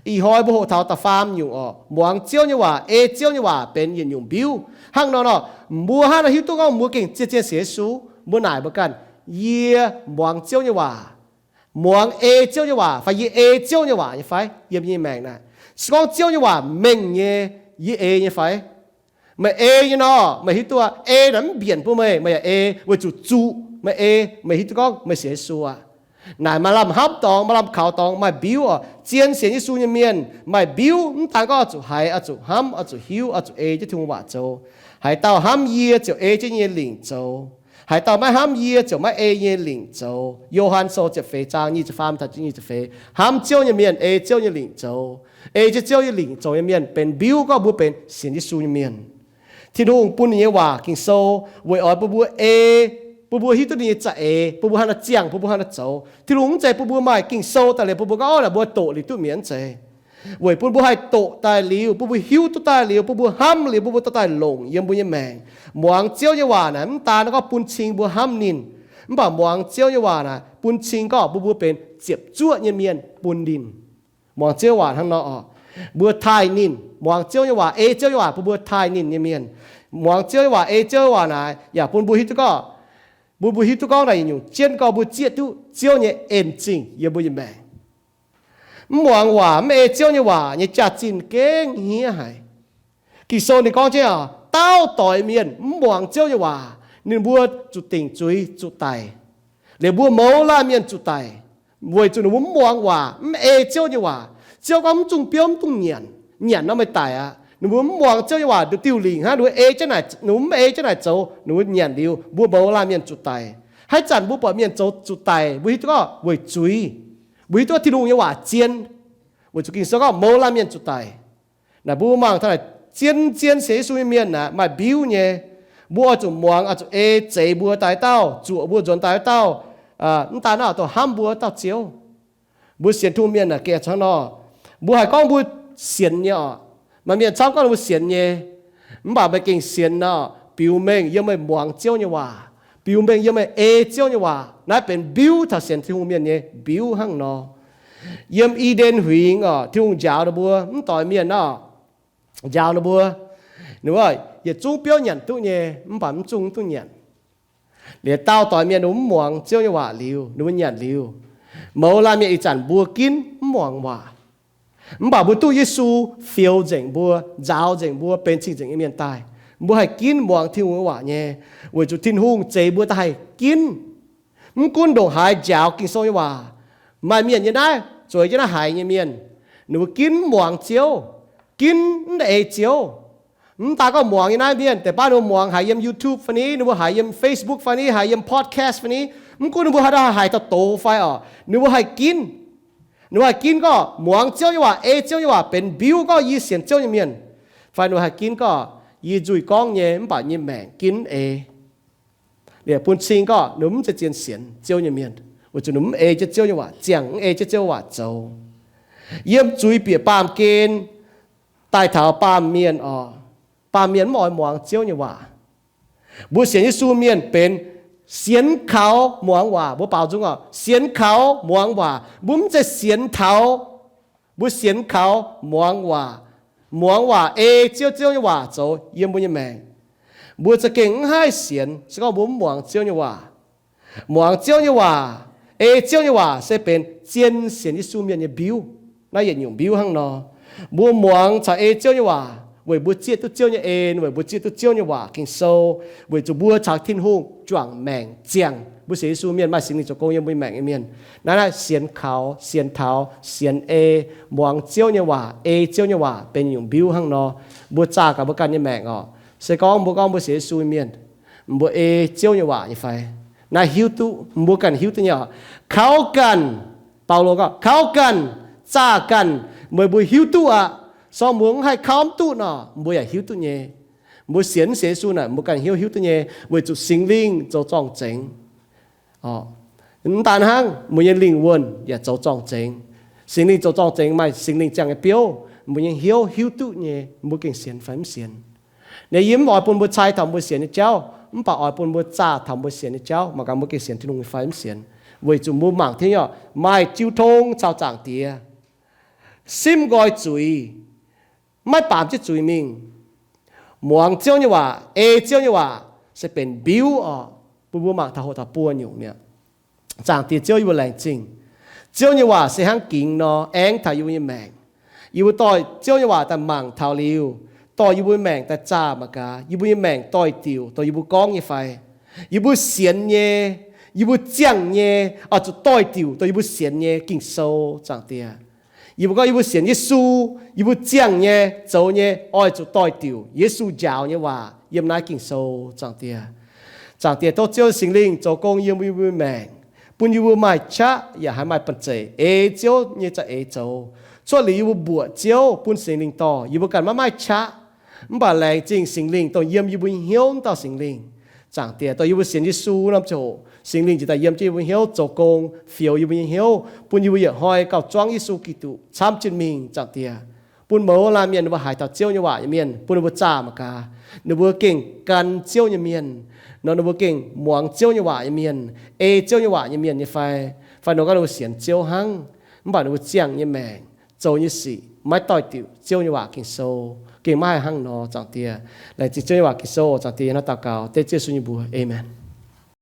Ih hnoi mbuo hoqc taux da'faam nyungc orqc, muangx Ziouv nyei waac, ei Ziouv nyei waac benx yietc nyungc mbiuv. Hnangv nor nor, mbuo hnangv nor hiuv duqv gorngv mbuo gengh zien-zien sienx Yesu. Mbuo naaic mbuo ganh, yie muangx Ziouv nyei waac, muangx ei Ziouv nyei waac fai yie ei Ziouv nyei waac nyei fai? Yiem yie nyei maengc naaic, se gorngv Ziouv nyei waac mengh nyei, yie ei nyei fai? Meih ei nyei nor, meih hiuv duqv ei naaic mv mbienc bun meih, meih yaac ei weic zuqc zuqc meih ei, meih hiuv duqv gorngv meih sienx Yesu aqv. Naaic maaih lamh hnamv dorngx, maaih lamh kaux dorngx, maaih mbiuv oc. Zien sienx Yesu nyei mienh maaih mbiuv, mv daan gorngv oix zuqc haiz, oix zuqc hnamv, oix zuqc hiuv, oix zuqc ei jienv Tin-Hungh waac zoux. Haaix dauh hnamv yie ziouc ei jienv yie nyei lingc zoux. Haaix dauh maiv hnamv yie ziouc maiv ei yie nyei lingc zoux. Yo^han Sou ziepc feix zaang nyic ziepc faam taux nyic ziepc feix. Hnamv Ziouv nyei mienh ei Ziouv nyei lingc zoux. Ei jienv Ziouv nyei lingc zoux nyei mienh benx mbiuv gorngv mbuo benx sienx Yesu nyei mienh. Tin-Hungh bun ninh nyei waac Ging-Sou weic oix bun mbuo ei, bun mbuo hiuv duqv ninh nyei za'eix, bun mbuo hnangv naaiv ziangh, bun mbuo hnangv naaiv zoux. Tin-Hungh mv zeiz bun mbuo maaih Ging-Sou daaih liuz bun mbuo gorngv, Ov, naaic mbuo doqc liuz duqv mi'aqv. Mv zeiz. Weic bun mbuo haih doqc daaih liuz, bun mbuo hiuv duqv daaih liuz, bun mbuo hnamv liuz, bun mbuo dorh daaih longc yiem mbuo nyei maengc. Muangx Ziouv nyei waac naaic mv daan gorngv bun cing mbuo hnamv ninh, mv baac muangx Ziouv nyei waac naaic bun cing gorngv bun mbuo benx ziepc zuoqv nyei mienh bun ninh. Muangx Ziouv waac hnangv nor oc, mbuo taaih ninh. Muangx Ziouv nyei waac, ei Ziouv nyei waac bun mbuo taaih ninh nyei mienh. Muangx Ziouv nyei waac, ei Ziouv nyei waac naaic yaac bun mbuo hiuv duqv gorngv, bun mbuo hiuv duqv gorngv naaic yietc nyungc jienv gorngv mbuo zieqv duqv Ziouv nyei en zingh yiem mbuo nyei maengc. Mv muangx waac, mv ei Ziouv nyei waac nyei jaax-zinh gengh hniev haic. Ging-Sou ninh gorngv jienv oc, dauh doix mienh mv muangx Ziouv nyei waac, ninh mbuo zuqc dingc zuiz zuqc daic, liuz mbuo mouz laanh mienh zuqc daic, weic zuqc ninh mbuo mv muangx waac, mv ei Ziouv nyei waac. Ziouv gorngv mv zungh biouv mv dungx nyanc, nyanc nor meih daic aqv. Ninh mbuo mv muangx Ziouv nyei waac, nduqc diuh lingc hnangv, ninh mbuo ei jienv naaic, ninh mbuo mv ei jienv naaic zoux, ninh mbuo nyanc liuz, mbuo mouz laanh mienh zuqc daic. Haaix zanc mbuo buatc mienh zoux zuqc daic, mbuo hiuv duqv gorngv weic zuiz. Mbuo hiuv duqv Tin-Hungh nyei waac zien, weic zuqc Ging-Sou gorngv mouz laanh mienh zuqc daic. Naaic mbuo mangc taux naaic zien-zien sienx Yesu nyei mienh aeqv, maaih mbiuv nyei. Mbuo oix zuqc muangx, oix zuqc ei zeix mbuo daaih dauh, zuoqc mbuo nzuonx daaih dauh, mv daan naaiv oix dongh hnamv mbuo dauh Ziouv. Mbuo sienx Tin-Hungh mienh aeqv, gengh hnangv nor, mbuo haih gorngv mbuo sienx nyei oc. Maaih mienh camv gorngv mbuo sienx nyei, mv baac meih gengh sienx nor, biux mengh yiem meih muangx Ziouv nyei waac, biux mengh yiem meih ei Ziouv nyei waac. Naaiv benx mbiuv taux sienx Tin-Hungh mienh nyei mbiuv hnangv nor. Yiem I^nden Huingx oc, Tin-Hungh njaaux ninh mbuo, mv doix mienh nor, njaaux ninh mbuo, ninh mbuo yietc zungv biouv nyanc duqv nyei, mv baac mv zungh mv duqv nyanc. Liuz dauh doix mienh ninh mbuo mv muangx Ziouv nyei waac liuz, ninh mbuo nyanc liuz, mouz laanh mienh ih zanc mbuo ginv mv muangx waac. Mv baac mbuo duqv Yesu fioux nzengc mbuo, nzaaux nzengc mbuo, benx cing-nzengc nyei mienh daaih. Mbuo haih ginv muangx Tin-Hungh nyei waac nyei, weic zuqc Tin-Hungh zeix mbuo daaih haih ginv. Mv gunv ndongc haaix njaaux Ging-Sou nyei waac, maaih mienh nyei naaiv, zueiz jienv naaiv haiz nyei mienh, ninh mbuo ginv mv muangx Ziouv, ginv mv ei Ziouv. Mv daan gorngv muangx nyei naaiv mienh, deix baav ninh mbuo muangx haiz yiem YouTube fai ni, ninh mbuo haiz yiem Facebook fai ni, haiz yiem podcast fai ni, mv gunv ninh mbuo haaix dauh haiz taux doz fai oc, ninh mbuo haih ginv. Ninh mbuo haih ginv gorngv muangx Ziouv nyei waac, ei Ziouv nyei waac benx mbiuv gorngv yie sienx Ziouv nyei mienh. Fai ninh mbuo haih ginv gorngv yie nzuih gorngv nyei mv baac nyei maengc ginv mv ei. Liuz bun cing gorngv ninh mbuo mv zeiz zien sienx Ziouv nyei mienh, weic zuqc ninh mv ei jienv Ziouv nyei waac ziangh, mv ei jienv Ziouv waac zoux. Yiem zuiz bieqc baamh gen daaih taux baamh mienh oc, baamh mienh mv oix muangx Ziouv nyei waac. Mbuo sienx Yesu mienh benx sienx kaux muangx waac. Mbuo baaux nzung oc, sienx kaux muangx waac. Mbuo mv zeiz sienx taux, mbuo sienx kaux muangx waac. Muangx waac, ei Ziouv, Ziouv nyei waac zoux yiem mbuo nyei maengc. Mbuo za'gengh mv haih sienx se gorngv mbuo mv muangx Ziouv nyei waac. Muangx Ziouv nyei waac, ei Ziouv nyei waac se benx zien sienx Yesu mienh nyei mbiuv. Naaiv yietc nyungc mbiuv hnangv nor. Mbuo muangx caux ei Ziouv nyei waac, weic mbuo zieqv duqv Ziouv nyei en, weic mbuo zieqv duqv Ziouv nyei waac Ging-Sou, weic zuqc mbuo caux Tin-Hungh juangc maengc ziangh. Mbuo sienx Yesu mienh maaih Singx Lingh zoux gong yiem mbuo nyei maengc nyei mienh. Naaiv, naaiv sienx kaux, sienx taux, sienx ei, muangx Ziouv nyei waac, ei Ziouv nyei waac benx nyungc mbiuv hnangv nor, mbuo zaah gaax mbuo ganh nyei maengc orqc. Se gorngv mbuo gorngv mbuo sienx Yesu mienh, mbuo ei Ziouv nyei waac nyei fai? Naaiv hiuv duqv, mbuo ganh hiuv duqv nyei orqc. Kauv ganh, Baulo gorngv, kauv ganh, zaah ganh, weic mbuo hiuv duqv aqv. Sorng mbuo mv haih kauv mv duqv nor, mbuo yaac hiuv duqv nyei. Mbuo sienx, sienx Yesu naaic, mbuo ganh hiuv, hiuv duqv nyei, weic zuqc Singx Lingh zoux zorng-zengx. Mv daan hnangv, mbuo nyei lingh wuonh yaac zoux zorng-zengx. Singx Lingh zoux zorng-zengx maaih Singx Lingh ziangh nyei biouv, mbuo nyei hnyouv hiuv duqv nyei, mbuo gengh sienx fai mv sienx. Naaiv yie mv oix bun mbuo cai taux mbuo sienx nyei jauv, mv baac oix bun mbuo zaah taux mbuo sienx nyei jauv, mangc gaax mbuo gengh sienx Tin-Hungh fai mv sienx. Weic zuqc mbuo mangc taux nyei orqc, maaih jiu tong caux Zaangc Diex, simv nqoi zuiz, maiv baamz jienv zuiz mingh, muangx Ziouv nyei waac, ei Ziouv nyei waac, se benx mbiuv orqc. Bun mbuo mangc taux hoqc taux buo nyungc mi'aqv. Zaangc Diex Ziouv, yie mbuo laengz zingh. Ziouv nyei waac se hnangv gingx nor aengx taux yie mbuo nyei maengc. Yie mbuo dorh Ziouv nyei waac daaih mangc taux liuz, dorh yie mbuo nyei maengc daaih zaah mangc gaax, yie mbuo nyei maengc doix-diuc dongh yie mbuo gorngv nyei fai? Yie mbuo sienx nyei, yie mbuo ziangh nyei, oix zuqc doix-diuc dongh yie mbuo sienx nyei Ging-Sou, Zaangc Diex. Yie mbuo gorngv yie mbuo sienx Yesu, yie mbuo ziangh nyei, zoux nyei, oix zuqc doix-diuc Yesu njaaux nyei waac yiem naaiv Ging-Sou, Zaangc Diex. Zaangc Diex, tov Ziouv Singx Lingh zoux gong yiem yie mbuo nyei maengc, bun yie mbuo maaih qaqv yaac haih maaih banh zeic ei Ziouv nyei za'eix zoux. Cuotv liuz yie mbuo mbuoqc Ziouv bun Singx Lingh dorh, yie mbuo ganh maiv maaih qaqv. Mv baac laengz zingh Singx Lingh dongh yiem yie mbuo nyei hnyouv wuov dauh Singx Lingh. Zaangc Diex, dongh yie mbuo sienx Yesu norm ziangh hoc, Singx Lingh ziouc daaih yiem jienv yie mbuo hnyouv zoux gong, fioux yie mbuo nyei hnyouv, bun yie mbuo yietc hnoi gauh zuangv Yesu Giduc camv jienv mingh. Zaangc Diex, bun mouz laanh mienh ninh mbuo haiz taux Ziouv nyei waac nyei mienh, bun ninh mbuo zaah mangc gaax, ninh mbuo gengh gan Ziouv nyei mienh, nor ninh mbuo gengh muangx Ziouv nyei waac nyei mienh, ei Ziouv nyei waac nyei mienh nyei fai? Fai nor gorngv ninh mbuo sienx Ziouv hnangv, mv baac ninh mbuo ziangh nyei maengc, zoux nyei sic maiv doix-diuc Ziouv nyei waac Ging-Sou, gengh maiv haih hnangv nor, Zaangc Diex. Laengz zingh Ziouv nyei waac Ging-Sou, Zaangc Diex, hnangv daux gaux dengv Ziouv Yesu nyei mbuox. Aamen.